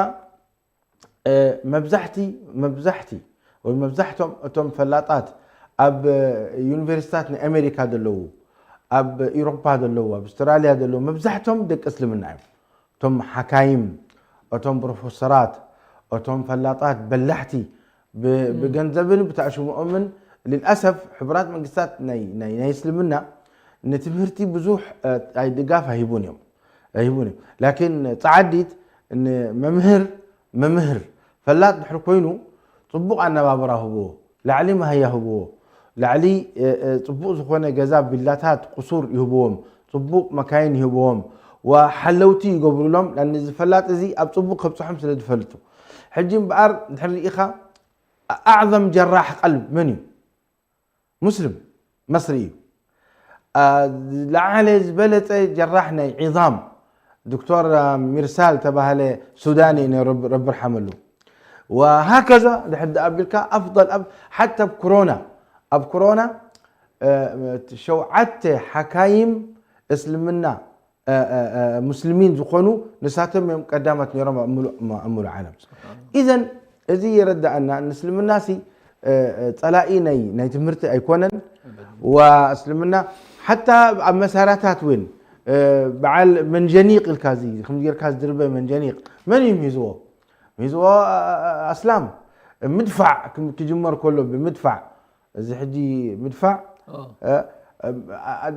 መብዛሕቲ መብዛሕቲ ወይ መብዛሕቶም እቶም ፈላጣት ኣብ ዩኒቨርሲታት ናይ ኣሜሪካ ዘለዉ፣ ኣብ ኢሮፓ ዘለዉ፣ ኣብ ኣውስትራልያ ዘለዉ መብዛሕቶም ደቂ እስልምና እዮም። እቶም ሓካይም፣ እቶም ፕሮፌሰራት፣ እቶም ፈላጣት በላሕቲ፣ ብ- ብገንዘብን ብታሽምኦምን፣ ልልኣሰፍ ሕቡራት መንግስታት ናይ ናይ ናይ እስልምና ንትምህርቲ ብዙሕ ኣይ ድጋፍ ኣይህቡን እዮም ኣይህቡን እዮም። ላኪን ፃዓዲት ንመምህር መምህር ፈላጥ ድሕሪ ኮይኑ፣ ፅቡቕ ኣነባብራ ህብዎ፣ ላዕሊ ማህያ ህብዎ፣ ላዕሊ ጽቡቕ ዝኾነ ገዛ፣ ቪላታት፣ ቁሱር ይህብዎም፣ ጽቡቕ መካይን ይህብዎም፣ ሓለውቲ ይገብሩሎም። ላኒ ዝፈላጥ እዚ ኣብ ጽቡቕ ከብፅሖም ስለ ዝፈልጡ። ሕጂ እምበኣር ድሕሪ ርኢኻ ኣዕዘም ጀራሕ ቀልብ መን እዩ? ሙስሊም መስሪ እዩ። ዝለዓለ ዝበለፀ ጀራሕ ናይ ዒዛም ዶክተር ሚርሳል ተባህለ ሱዳኒ ነይሩ፣ ረቢ ርሓመሉ። ወሃከዛ ድሕር ደኣ ኣቢልካ ኣፍضል ኣብ ሓታ ኣብ ኮሮና ኣብ ኮሮና ሸውዓተ ሓካይም እስልምና ሙስሊሚን ዝኾኑ ንሳቶም እዮም ቀዳማት ነይሮም ኣብ ምሉእ ዓለም። ኢዘን እዚ የረዳእና ንእስልምና ሲ ፀላኢ ናይ ናይ ትምህርቲ ኣይኮነን። ወእስልምና ሓታ ኣብ መሳርያታት እውን በዓል መንጀኒቕ ኢልካ እዚ ከም ጌርካ ዝድርበ መንጀኒቕ መን እዩ ምሂዝዎ? ምሂዝዎ ኣስላም። ምድፋዕ ክም- ክጅመር ከሎ ብምድፋዕ እዚ ሕጂ ምድፋዕ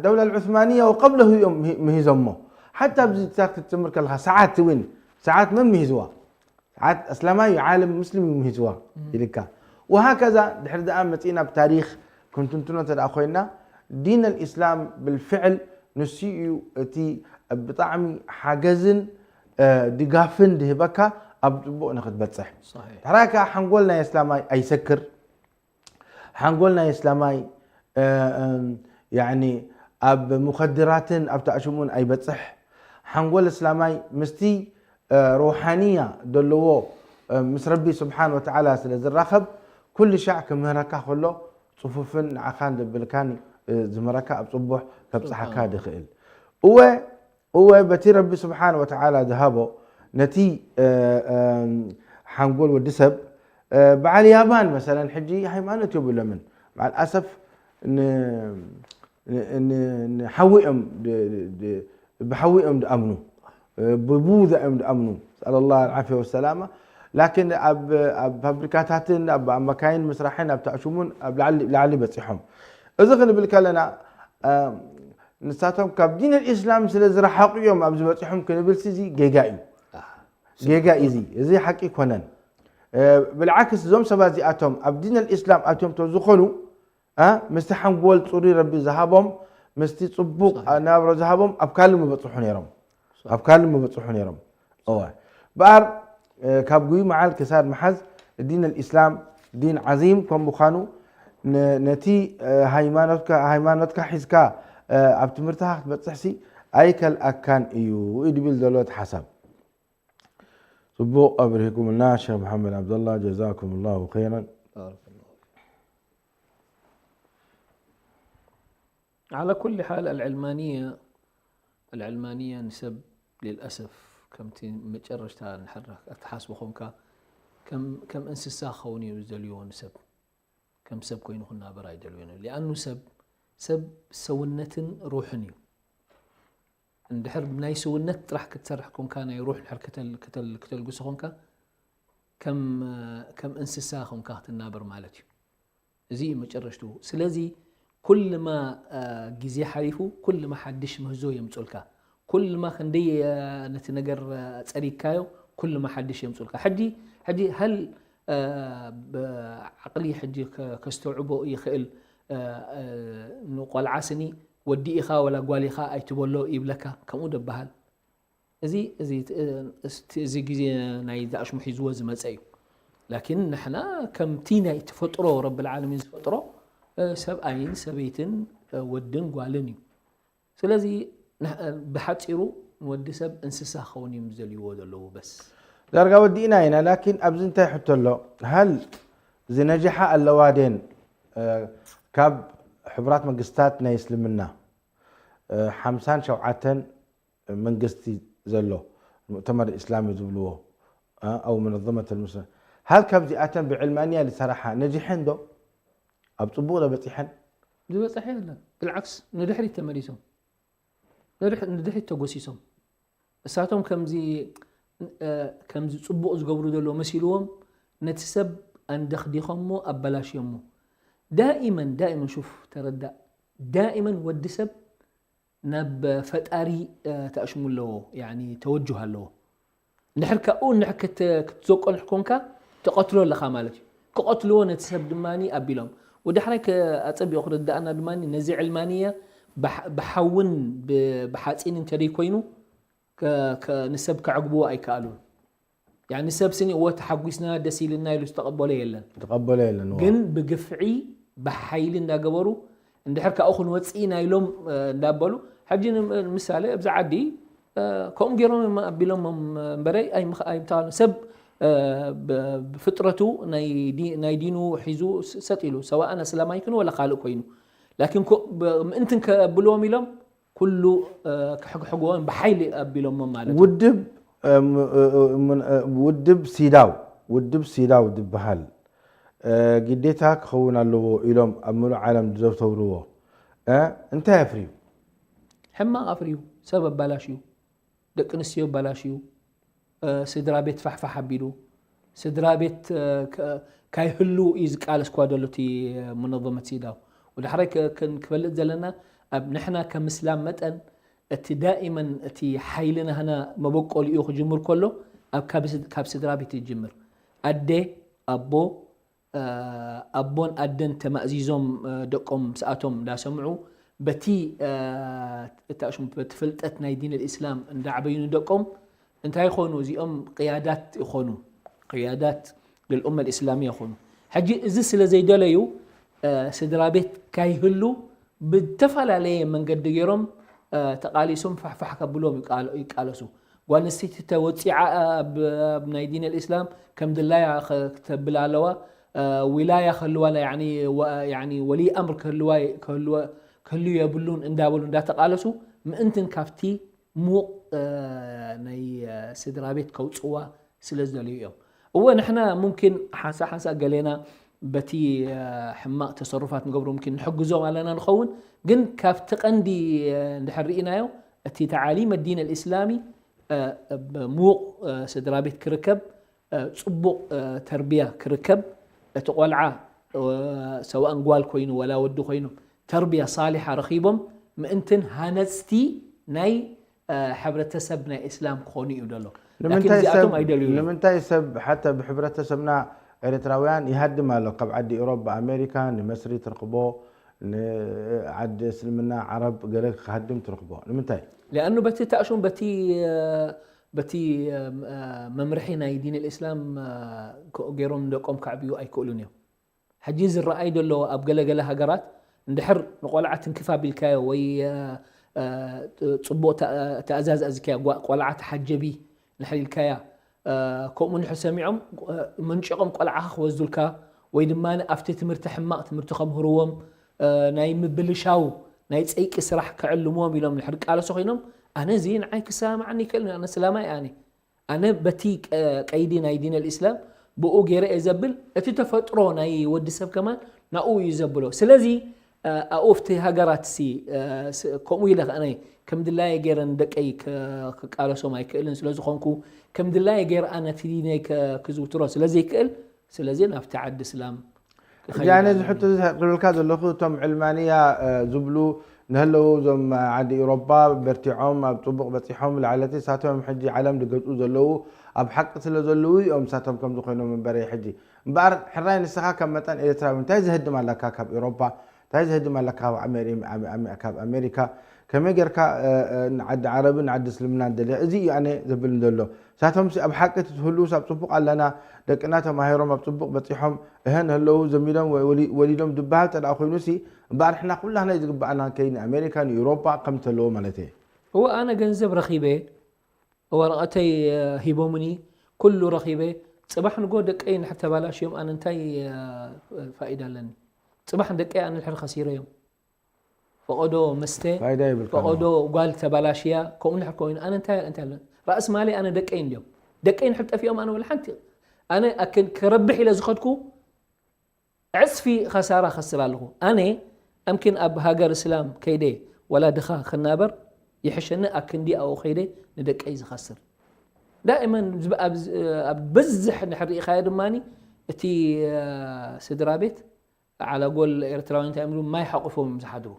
ደውላ ልዑስማንያ ወቀብለሁ እዮም ምሂ- ምሂዞሞ። ሓታ ኣብዚ ትምህር ከለካ ሰዓት እውን ሰዓት መን ምሂዝዋ? ሰዓት እስላማዊ ዓለም ሙስሊም ምሂዝዋ ኢልካ። ወሃከዛ ድሕሪ ደኣ መፂእና ብታሪክ ክንትንትኖ እንተ ኮይና ዲን ኣልእስላም ብልፍዕል ንሱ እዩ እቲ ብጣዕሚ ሓገዝን ድጋፍን ድህበካ ኣብ ፅቡቕ ንክትበፅሕ። ድሕራይ ከዓ ሓንጎል ናይ እስላማይ ኣይሰክር። ሓንጎል ናይ እስላማይ ያኒ ኣብ ሙኸድራትን ኣብ ተኣሽሙን ኣይበፅሕ። ሓንጎል እስላማይ ምስቲ ሮሓንያ ዘለዎ ምስ ረቢ ስብሓን ወተዓላ ስለ ዝራኸብ ኩሉ ሻዕ ክምህረካ ከሎ ፅፉፍን ንዓኻን ዘብልካን ዝምህረካ ኣብ ፅቡሕ ከብፅሓካ ድኽእል። እወ እወ በቲ ረቢ ስብሓን ወተዓላ ዝሃቦ ነቲ ሓንጎል ወዲ ሰብ በዓል ያባን መሰለን ሕጂ ሃይማኖት የብሎምን። በዓል ኣሰፍ ንሓዊ እዮም ብሓዊ እዮም ድኣምኑ፣ ብቡዛ እዮም ድኣምኑ። ስኣል ላ ዓፍያ ወሰላማ። ላኪን ኣብ ፋብሪካታትን ኣብ መካይን ምስራሕን ኣብ ተኣሽሙን ኣብ ላዕሊ በፂሖም። እዚ ክንብል ከለና ንሳቶም ካብ ዲን ኣልእስላም ስለ ዝረሓቑ እዮም ኣብ ዝበፅሖም ክንብል እዚ ጌጋ እዩ። ጌጋ እዚ እዚ ሓቂ ይኮነን። ብልዓክስ እዞም ሰባት እዚኣቶም ኣብ ዲን ኣልእስላም ኣትዮም ተዝኾኑ ምስቲ ሓንጎል ፅሩይ ረቢ ዝሃቦም ምስቲ ፅቡቕ ኣነባብሮ ዝሃቦም ኣብ ካልእ ምበፅሑ ነይሮም። ኣብ ካልእ ምበፅሑ ነይሮም። እወ በኣር ካብ ጉይ መዓል ክሳድ መሓዝ ዲን ኣልእስላም ዲን ዓዚም ከም ምዃኑ ነቲ ሃይማኖትካ ሒዝካ ኣብ ትምህርትኻ ክትበፅሕሲ ኣይከልኣካን እዩ እዩ ድብል ዘሎ እቲ ሓሳብ። ፅቡቕ ኣብርሂኩምልና ሸክ መሓመድ ዓብደላ ጀዛኩም ላሁ ኸይረን። ዓላ ኩል ሓል ኣልዕልማንያ ኣልዕልማንያ ንሰብ ልልኣሰፍ ከምቲ መጨረሽታ ንሕራ ኣትሓስቡ ኮንካ ከም እንስሳ ክኸውን እዩ ዝደልይዎ ንሰብ ከም ሰብ ኮይኑ ክናበር ኣይደልዮን ሊኣኑ ሰብ ሰብ ሰውነትን ሩሕን እዩ። እንድሕር ናይ ሰውነት ጥራሕ ክትሰርሕ ኮንካ ናይ ሩሕ ድሕር ክተልግሶ ኮንካ ከም እንስሳ ኮንካ ክትናበር ማለት እዩ። እዚ እዩ መጨረሽትኡ። ስለዚ ኩልማ ግዜ ሓሊፉ ኩልማ ሓድሽ ምህዞ የምፁልካ። ኩልማ ክንደይ ነቲ ነገር ፀሪግካዮ ኩልማ ሓድሽ የምፁልካ። ሕጂ ሕጂ ሃል ዓቕሊ ሕጂ ከስተውዕቦ ይኽእል። ንቆልዓ ስኒ ወዲ ኢኻ ወላ ጓል ኢኻ ኣይትበሎ ይብለካ ከምኡ ደበሃል። እዚ እዚ እቲ እዚ ግዜ ናይ ዝኣሽሙ ሒዝዎ ዝመፀ እዩ። ላኪን ንሕና ከምቲ ናይ ተፈጥሮ ረብል ዓለሚን ዝፈጥሮ ሰብኣይን ሰበይትን ወድን ጓልን እዩ። ስለዚ ብሓፂሩ ንወዲ ሰብ እንስሳ ክኸውን እዩ ዝደልይዎ ዘለዉ በስ። ዳርጋ ወዲእና ኢና ላኪን ኣብዚ እንታይ ሕቶ ኣሎ? ሃል ዝነጅሓ ኣለዋ ደን ካብ ሕቡራት መንግስታት ናይ እስልምና ሓምሳን ሸውዓተን መንግስቲ ዘሎ ሙእተመር እስላሚ ዝብልዎ ኣው መነዘመት ልሙስሊም ሃል ካብዚኣተን ብዕልማንያ ዝሰራሓ ነጅሐን ዶ? ኣብ ጽቡቕ ዶ በጺሐን? ዝበጽሐ የለን። ብልዓክስ ንድሕሪት ተመሊሶም፣ ንድሕ- ንድሕሪት ተጎሲሶም። እሳቶም ከምዚ እ፣ ከምዚ ጽቡቕ ዝገብሩ ዘለዉ መሲልዎም ነቲ ሰብ ኣንደኽዲኾሞ ኣበላሽዮሞ። ዳኢመን ዳኢመን ሹፍ ተረዳእ፣ ዳኢመን ወዲ ሰብ ናብ ፈጣሪ እ፣ ተኣሽሙ ኣለዎ፣ ያኒ ተወጁህ ኣለዎ። እንድሕር ካብኡ እንድሕር ክት- ክትዘቆልሕ ኮንካ ትቐትሎ ኣለኻ ማለት እዩ። ክቐትልዎ ነቲ ሰብ ድማ ኣቢሎም። ወዳሕራይ ኣጸቢቑ ክርዳእና ድማ ነዚ ዕልማንያ ብሓ- ብሓውን ብ- ብሓፂን እንተደይ ኮይኑ ከ- ከ- ንሰብ ከዕግብዎ ኣይከኣሉን። ያኒ ሰብ ስኒ እወ ተሓጒስና ደስ ኢልና ኢሉ ዝተቐበሎ የለን። ተቐበሎ የለን። ግን ብግፍዒ ብሓይሊ እንዳገበሩ እንድሕር ካብኡ ክንወፅእ ኢና ኢሎም እንዳበሉ ሕጂ ንምሳሌ ኣብዚ ዓዲ ከምኡ ገይሮም እዮም ኣቢሎሞም እምበረይ ኣይምተባሉ ሰብ ብፍጥረቱ ናይ ዲኑ ሒዙ ሰጥ ኢሉ ሰዋእን ኣስላማይ ይኩን ወላ ካልእ ኮይኑ ላኪን ምእንትን ከብልዎም ኢሎም ኩሉ ክሕግሕግዎ ብሓይሊ ኣቢሎሞ ማለት እዩ። ውድብ ውድብ ሲዳው ውድብ ሲዳው ዝበሃል ግዴታ ክኸውን ኣለዎ ኢሎም ኣብ ምሉእ ዓለም ዘተውርዎ እንታይ ኣፍርዩ? ሕማቕ ኣፍርዩ፣ ሰብ ኣባላሽዩ፣ ደቂ ኣንስትዮ ኣባላሽዩ፣ ስድራ ቤት ፋሕፋሕ ኣቢሉ፣ ስድራ ቤት ካይህሉ እዩ ዝቃለስ እኳ ዘሎ እቲ መነዘመት ሲዳው። ወዳሕራይ ክፈልጥ ዘለና ኣብ ንሕና ከም እስላም መጠን እቲ ዳኢመን እቲ ሓይሊ ናህና መበቆሊኡ ክጅምር ከሎ ኣብ ካብ ስድራ ቤት ይጅምር። ኣደ፣ ኣቦ፣ ኣቦን ኣደን ተማእዚዞም ደቆም ምስኣቶም እንዳሰምዑ በቲ እታሽሙ በቲ ፍልጠት ናይ ዲን ልእስላም እንዳዕበዩ ንደቆም እንታይ ይኾኑ? እዚኦም ቅያዳት ይኾኑ፣ ቅያዳት ልልኡመ ልእስላምያ ይኾኑ። ሕጂ እዚ ስለ ዘይደለዩ ስድራ ቤት ካይህሉ ብተፈላለየ መንገዲ ገይሮም ተቓሊሶም ፋሕፋሕ ከብሎም ይቃለሱ። ጓል ኣንስተይቲ ተወፂዓ ኣብ ናይ ዲን ኣልእስላም ከም ድላያ ክተብል ኣለዋ። ዊላያ ክህልዋ ወሊ ኣምር ክህልዩ የብሉን እንዳበሉ እንዳተቃለሱ ምእንትን ካብቲ ሙቕ ናይ ስድራ ቤት ከውፅዋ ስለ ዝደልዩ እዮም። እወ ንሕና ሙምኪን ሓንሳእ ሓንሳእ ገሌና በቲ ሕማቕ ተሰሩፋት ንገብሩ ሙምኪን ንሕግዞም ኣለና ንኸውን፣ ግን ካብቲ ቀንዲ እንድሕር ርኢናዮ እቲ ተዓሊም ኣዲን ኣልእስላሚ ሙቕ ስድራ ቤት ክርከብ፣ ፅቡቕ ተርቢያ ክርከብ፣ እቲ ቆልዓ ሰዋእን ጓል ኮይኑ ወላ ወዲ ኮይኑ ተርቢያ ሳሊሓ ረኺቦም ምእንትን ሃነፅቲ ናይ ሕብረተሰብ ናይ እስላም ክኾኑ እዩ ዘሎ። ላኪን እዚኣቶም ኣይደልዩ። ንምንታይ ሰብ ሓታ ብሕብረተሰብና ኤርትራውያን ይሃድም ኣሎ ካብ ዓዲ ኢሮብ ብኣሜሪካ ንመስሪ ትርክቦ ንዓዲ እስልምና ዓረብ ገለ ክሃድም ትርክቦ ንምንታይ? ሊኣኑ በቲ ተእሹም በቲ በቲ መምርሒ ናይ ዲን ልእስላም ገይሮም ንደቆም ከዕብዩ ኣይክእሉን እዮም። ሕጂ ዝረኣይ ዘሎ ኣብ ገለገለ ሃገራት እንድሕር ንቆልዓ ትንክፍ ኣቢልካዮ ወይ ፅቡቕ ተኣዛዝ ኣዚካዮ ቆልዓ ተሓጀቢ እንድሕር ኢልካያ ከምኡ እንድሕር ሰሚዖም መንጭቖም ቆልዓኻ ክወስዱልካ ወይ ድማ ኣብቲ ትምህርቲ ሕማቕ ትምህርቲ ከምህርዎም ናይ ምብልሻው ናይ ፀይቂ ስራሕ ክዕልምዎም ኢሎም እንድሕር ቃለሶ ኮይኖም ኣነ እዚ ንዓይ ክሰማማዓኒ ይክእል ኣነ ስላማይ ኣነ ኣነ በቲ ቀይዲ ናይ ዲን ኣልእስላም ብኡ ገይረ እየ ዘብል፣ እቲ ተፈጥሮ ናይ ወዲ ሰብ ከማን ናብኡ እዩ ዘብሎ። ስለዚ ኣብኡ ኣብቲ ሃገራት ሲ ከምኡ ኢለ ኣነ ከም ድላየ ገይረ ንደቀይ ክቃለሶም ኣይክእልን ስለ ዝኾንኩ ከም ድላየ ገይረ ኣነ እቲ ዲነይ ክዝውትሮ ስለ ዘይክእል ስለዚ ናብቲ ዓዲ እስላም ሕጂ ኣነ እዚ ሕቶ እዚ ክብልካ ዘለኹ እቶም ዕልማንያ ዝብሉ ንህለዉ እዞም ዓዲ ኢሮባ በርቲዖም ኣብ ፅቡቕ በፂሖም ላዕለቲ ሳቶም ሕጂ ዓለም ድገፁ ዘለዉ ኣብ ሓቂ ስለ ዘለዉ እዮም ሳቶም ከምዚ ኮይኖም እምበረ ሕጂ እምበኣር ሕራይ ንስኻ ከም መጠን ኤርትራዊ እንታይ ዝህድም ኣለካ ካብ ኢሮባ እንታይ ዝህድም ኣለካ ካብ ኣሜሪካ ከመይ ጌርካ ንዓዲ ዓረብን ንዓዲ እስልምናን ደልያ እዚ እዩ ኣነ ዘብል ዘሎ ሳቶም ሲ ኣብ ሓቂ እቲ ትህልውስ ኣብ ጽቡቕ ኣለና ደቅና ተማሂሮም ኣብ ጽቡቕ በጺሖም እሀ ንህለዉ ዘሚዶም ወይ ወሊዶም ድበሃል እንተ ደኣ ኮይኑ ሲ እምበኣር ንሕና ኩላህና እዩ ዝግበኣና ከይ ንኣሜሪካ ንኤውሮጳ ከም ተለዎ ማለት እየ። እወ ኣነ ገንዘብ ረኺበ ወረቐተይ ሂቦምኒ ኩሉ ረኺበ ጽባሕ ንጎ ደቀይ እንድሕር ተባላሽዮም ኣነ እንታይ ፋኢዳ ኣለኒ ጽባሕ ንደቀይ ኣነ እንድሕር ከሲረዮም ፈቐዶ መስተ፣ ፋይዳ የብልካ ፈቐዶ ጓል ተባላሽያ፣ ከምኡ እንድሕር ኮይኑ ኣነ እንታይ እንታይ ኣሎ? ራእሲ ማለይ ኣነ ደቀይ እንድዮም። ደቀይ እንድሕር ጠፊኦም ኣነ ወላ ሓንቲ ኣነ ኣክል ክረብሕ ኢለ ዝኸድኩ ዕፅፊ ኸሳራ ኸስር ኣለኹ። ኣነ ኣምኪን ኣብ ሃገር እስላም ከይደ ዋላ ድኻ ክናበር ይሕሸኒ፣ ኣክንዲ ኣብኡ ከይደ ንደቀይ ዝኸስር። ዳእመን ዝብ-፣ ኣብ ዝ-፣ ኣብ በዝሕ እንድሕር ርኢኻዮ ድማ እቲ፣ እ፣ ስድራ ቤት ዓላጎል ኤርትራውያን እንታይ እዮም ዝብሉ? ማይ ሓቑፎም እዮም ዝሓድሩ።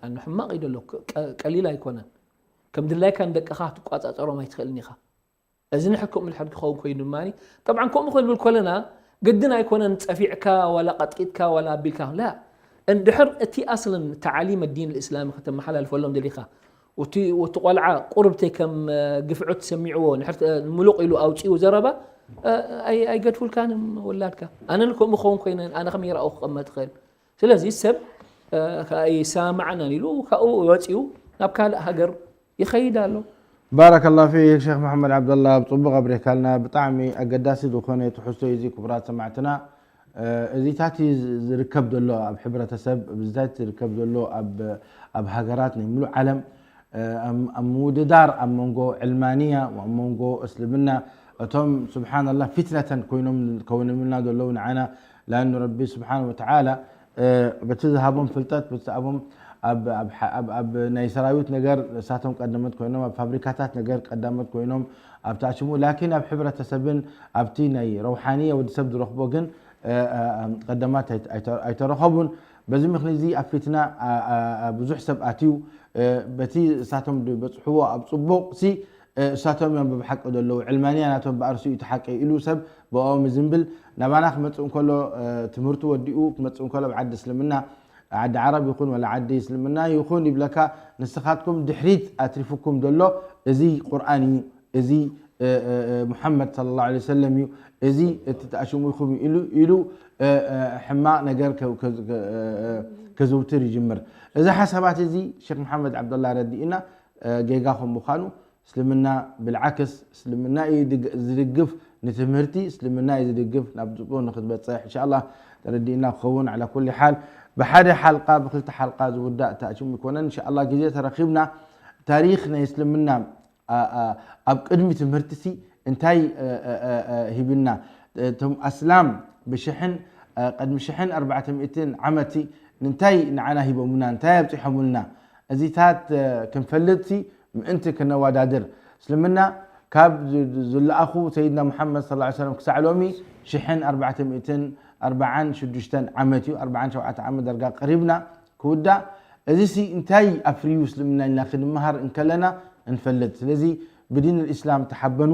ኣነ ሕማቕ እዩ ደሎ፣ ቀ-፣ ቀሊል ኣይኮነን። ከም ድላይካ ንደቅኻ ክትቋጻጸሮም ኣይትኽእልን ኢኻ። እዚ ንሕክም ምልሕድ ክኸውን ኮይኑ ድማ፣ ጠብዓን ከምኡ ክንብል ከለና ግድን ኣይኮነን ጸፊዕካ ዋላ ቀጥቂጥካ ዋላ ኣቢልካ ላ። እንድሕር እቲ ኣስልን ተዓሊም ዲን ልእስላሚ ከተመሓላልፈሎም ደሊኻ፣ እቲ፣ እቲ ቆልዓ ቁርብተይ ከም ግፍዑ ተሰሚዕዎ ንሕር ምሉቕ ኢሉ ኣውጺኡ ዘረባ፣ ኣይ-፣ ኣይገድፉልካን እዮም ወላድካ። ኣነ ከምኡ ክኸውን ኮይነ ኣነ ከመይ ረኣኹ ክቕመጥ ይኽእል? ስለዚ ሰብ፣ እ፣ ከኣ ይሰማማዓናን ኢሉ ካብኡ ወጺኡ ናብ ካልእ ሃገር ይኸይድ ኣሎ። ባረከላሁ ፊክ ሸኽ መሐመድ ዓብደላ፣ ብጽቡቕ ኣብሪህካልና። ብጣዕሚ ኣገዳሲ ዝኾነ ትሕዝቶ እዩ እዚ። ክቡራት ሰማዕትና፣ እ፣ እዚታት እዩ ዝ-፣ ዝርከብ ዘሎ ኣብ ሕብረተሰብ፣ እዚታት ዝርከብ ዘሎ ኣብ፣ ኣብ ሃገራት ናይ ሙሉእ ዓለም፣ እ፣ ኣብ፣ ኣብ ምውድዳር ኣብ መንጎ ዕልማንያ፣ ኣብ መንጎ እስልምና፣ እቶም ስብሓንላህ ፊትነተን ኮይኖም፣ ከውንምልና ዘለዉ ንዓና፣ ላኑ ረቢ ስብሓን ወተዓላ፣ እ፣ በቲ ዝሃቦም ፍልጠት፣ በቲ ዝሃቦም ኣብ፣ ኣብ፣ ኣብ፣ ኣብ ናይ ሰራዊት ነገር እሳቶም ቀዳመት ኮይኖም፣ ኣብ ፋብሪካታት ነገር ቀዳመት ኮይኖም፣ ኣብቲ ኣሽሙ፣ ላኪን ኣብ ሕብረተሰብን ኣብቲ ናይ ረውሓንየ ወዲ ሰብ ዝረኽቦ ግን፣ እ፣ እ፣ ቀዳማት ኣይተ-፣ ኣይተ-፣ ኣይተረኸቡን። በዚ ምኽንያት እዚ ኣብ ፊትና፣ ኣ፣ ኣ፣ ኣ፣ ብዙሕ ሰብ ኣትዩ፣ እ፣ በቲ እሳቶም ዝበጽሕዎ ኣብ ጽቡቕ ሲ፣ እ፣ እሳቶም እዮም ብሓቂ ዘለዉ። ዕልማንያ ናቶም ብኣርሲኡ እቲ ሓቂ ኢሉ ሰብ ብኦም ዝንብል ናባና ክመጽእ እንከሎ፣ እ፣ ትምህርቱ ወዲኡ ክመጽእ እንከሎ ኣብ ዓዲ እስልምና፣ ዓዲ ዓረብ ይኹን ወላ ዓዲ እስልምና ይኹን ይብለካ፣ ንስኻትኩም ድሕሪት ኣትሪፉኩም ዘሎ እዚ ቁርኣን እዩ፣ እዚ፣ እ፣ እ፣ እ፣ ሙሓመድ ሰለላሁ ዐለይሂ ወሰለም እዩ፣ እዚ እቲ ተኣሽሙ ኢኹም እዩ ኢሉ፣ ኢሉ፣ እ፣ እ፣ ሕማቕ ነገር ከ-፣ ከ-፣ ከ-፣ እ፣ እ፣ ከዘውትር ይጅምር። እዚ ሓሳባት እዚ ሸክ መሓመድ ዓብደላ ረዲእና፣ እ፣ ጌጋ ከም ምዃኑ፣ እስልምና ብልዓክስ እስልምና እዩ ድግ-፣ ዝድግፍ ንትምህርቲ፣ እስልምና እዩ ዝድግፍ ናብ ጽቡቕ ንክትበጽሕ። እንሻኣላህ ተረዲእና ክኸውን። ዓላ ኩሊ ሓል፣ ብሓደ ሓልቃ፣ ብክልተ ሓልቃ ዝውዳእ ተኣሽሙ ይኮነን። እንሻኣላህ ግዜ ተረኺብና ታሪኽ ናይ እስልምና፣ ኣ፣ ኣ፣ ኣብ ቅድሚ ትምህርቲሲ እንታይ፣ እ፣ እ፣ እ፣ እ፣ ሂብና? እቶም ኣስላም ብሽሕን፣ እ፣ ቅድሚ ሽሕን ኣርባዕተ ሚእትን ዓመትሲ እንታይ ንዓና ሂቦምና? እንታይ ኣብጺሖምልና? እዚታት፣ እ፣ ክንፈልጥሲ ምእንቲ ክነወዳድር፣ እስልምና ካብ ዝ-፣ ዝ-፣ ዝለኣኹ ሰይድና ሙሓመድ ሰለላሁ ዐለይሂ ወሰለም ክሳዕ ሎሚ ሽሕን ኣርባዕተ ሚእትን ኣርባዓን ሽዱሽተን ዓመት እዩ። ኣርባዓን ሸውዓተ ዓመት ዳርጋ ቀሪብና ክውዳእ። እዚሲ እንታይ ኣፍርዩ እስልምና ኢልና ክንመሃር እንከለና እንፈልጥ። ስለዚ ብዲን ልእስላም ተሓበኑ።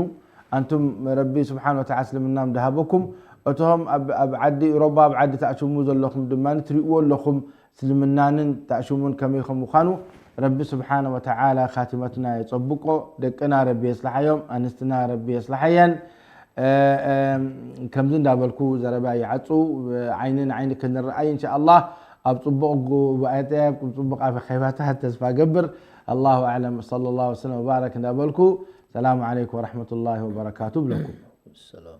ኣንቱም ረቢ ስብሓን ወተዓላ እስልምና ምድሃበኩም፣ እቶም ኣብ፣ ኣብ ዓዲ ኢሮባ፣ ኣብ ዓዲ ተኣሽሙ ዘለኹም ድማ ትሪእዎ ኣለኹም። እስልምናንን ተኣሽሙን ከመይ ከም ምዃኑ ረቢ ስብሓነ ወተዓላ ካቲመትና የጸብቆ። ደቅና ረቢ የስልሓዮም፣ ኣንስትና ረቢ የስልሓየን። እ፣ እ፣ ከምዚ እንዳበልኩ ዘረባ ይዓጹ። ዓይኒ ንዓይኒ ክንረኣይ እንሻኣላህ ኣብ ጽቡቕ ጉባኤታት፣ ኣብ ጽቡቕ ኣኼባታት ተስፋ ገብር። ኣላሁ ኣዕለም። ሰለላሁ ወሰለም ወባረክ እንዳበልኩ ሰላሙ ዓለይኩም ወረሕመቱላሂ ወበረካቱ ብለኩም። ሰላም።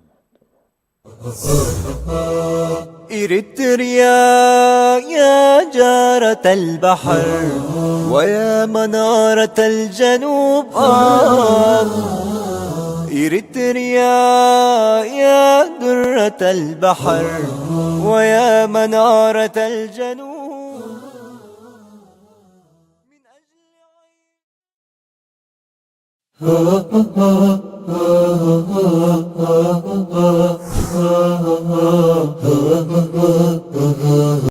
إريتريا يا جارة البحر ويا منارة الجنوب، آه. إريتريا يا درة البحر ويا منارة الجنوب.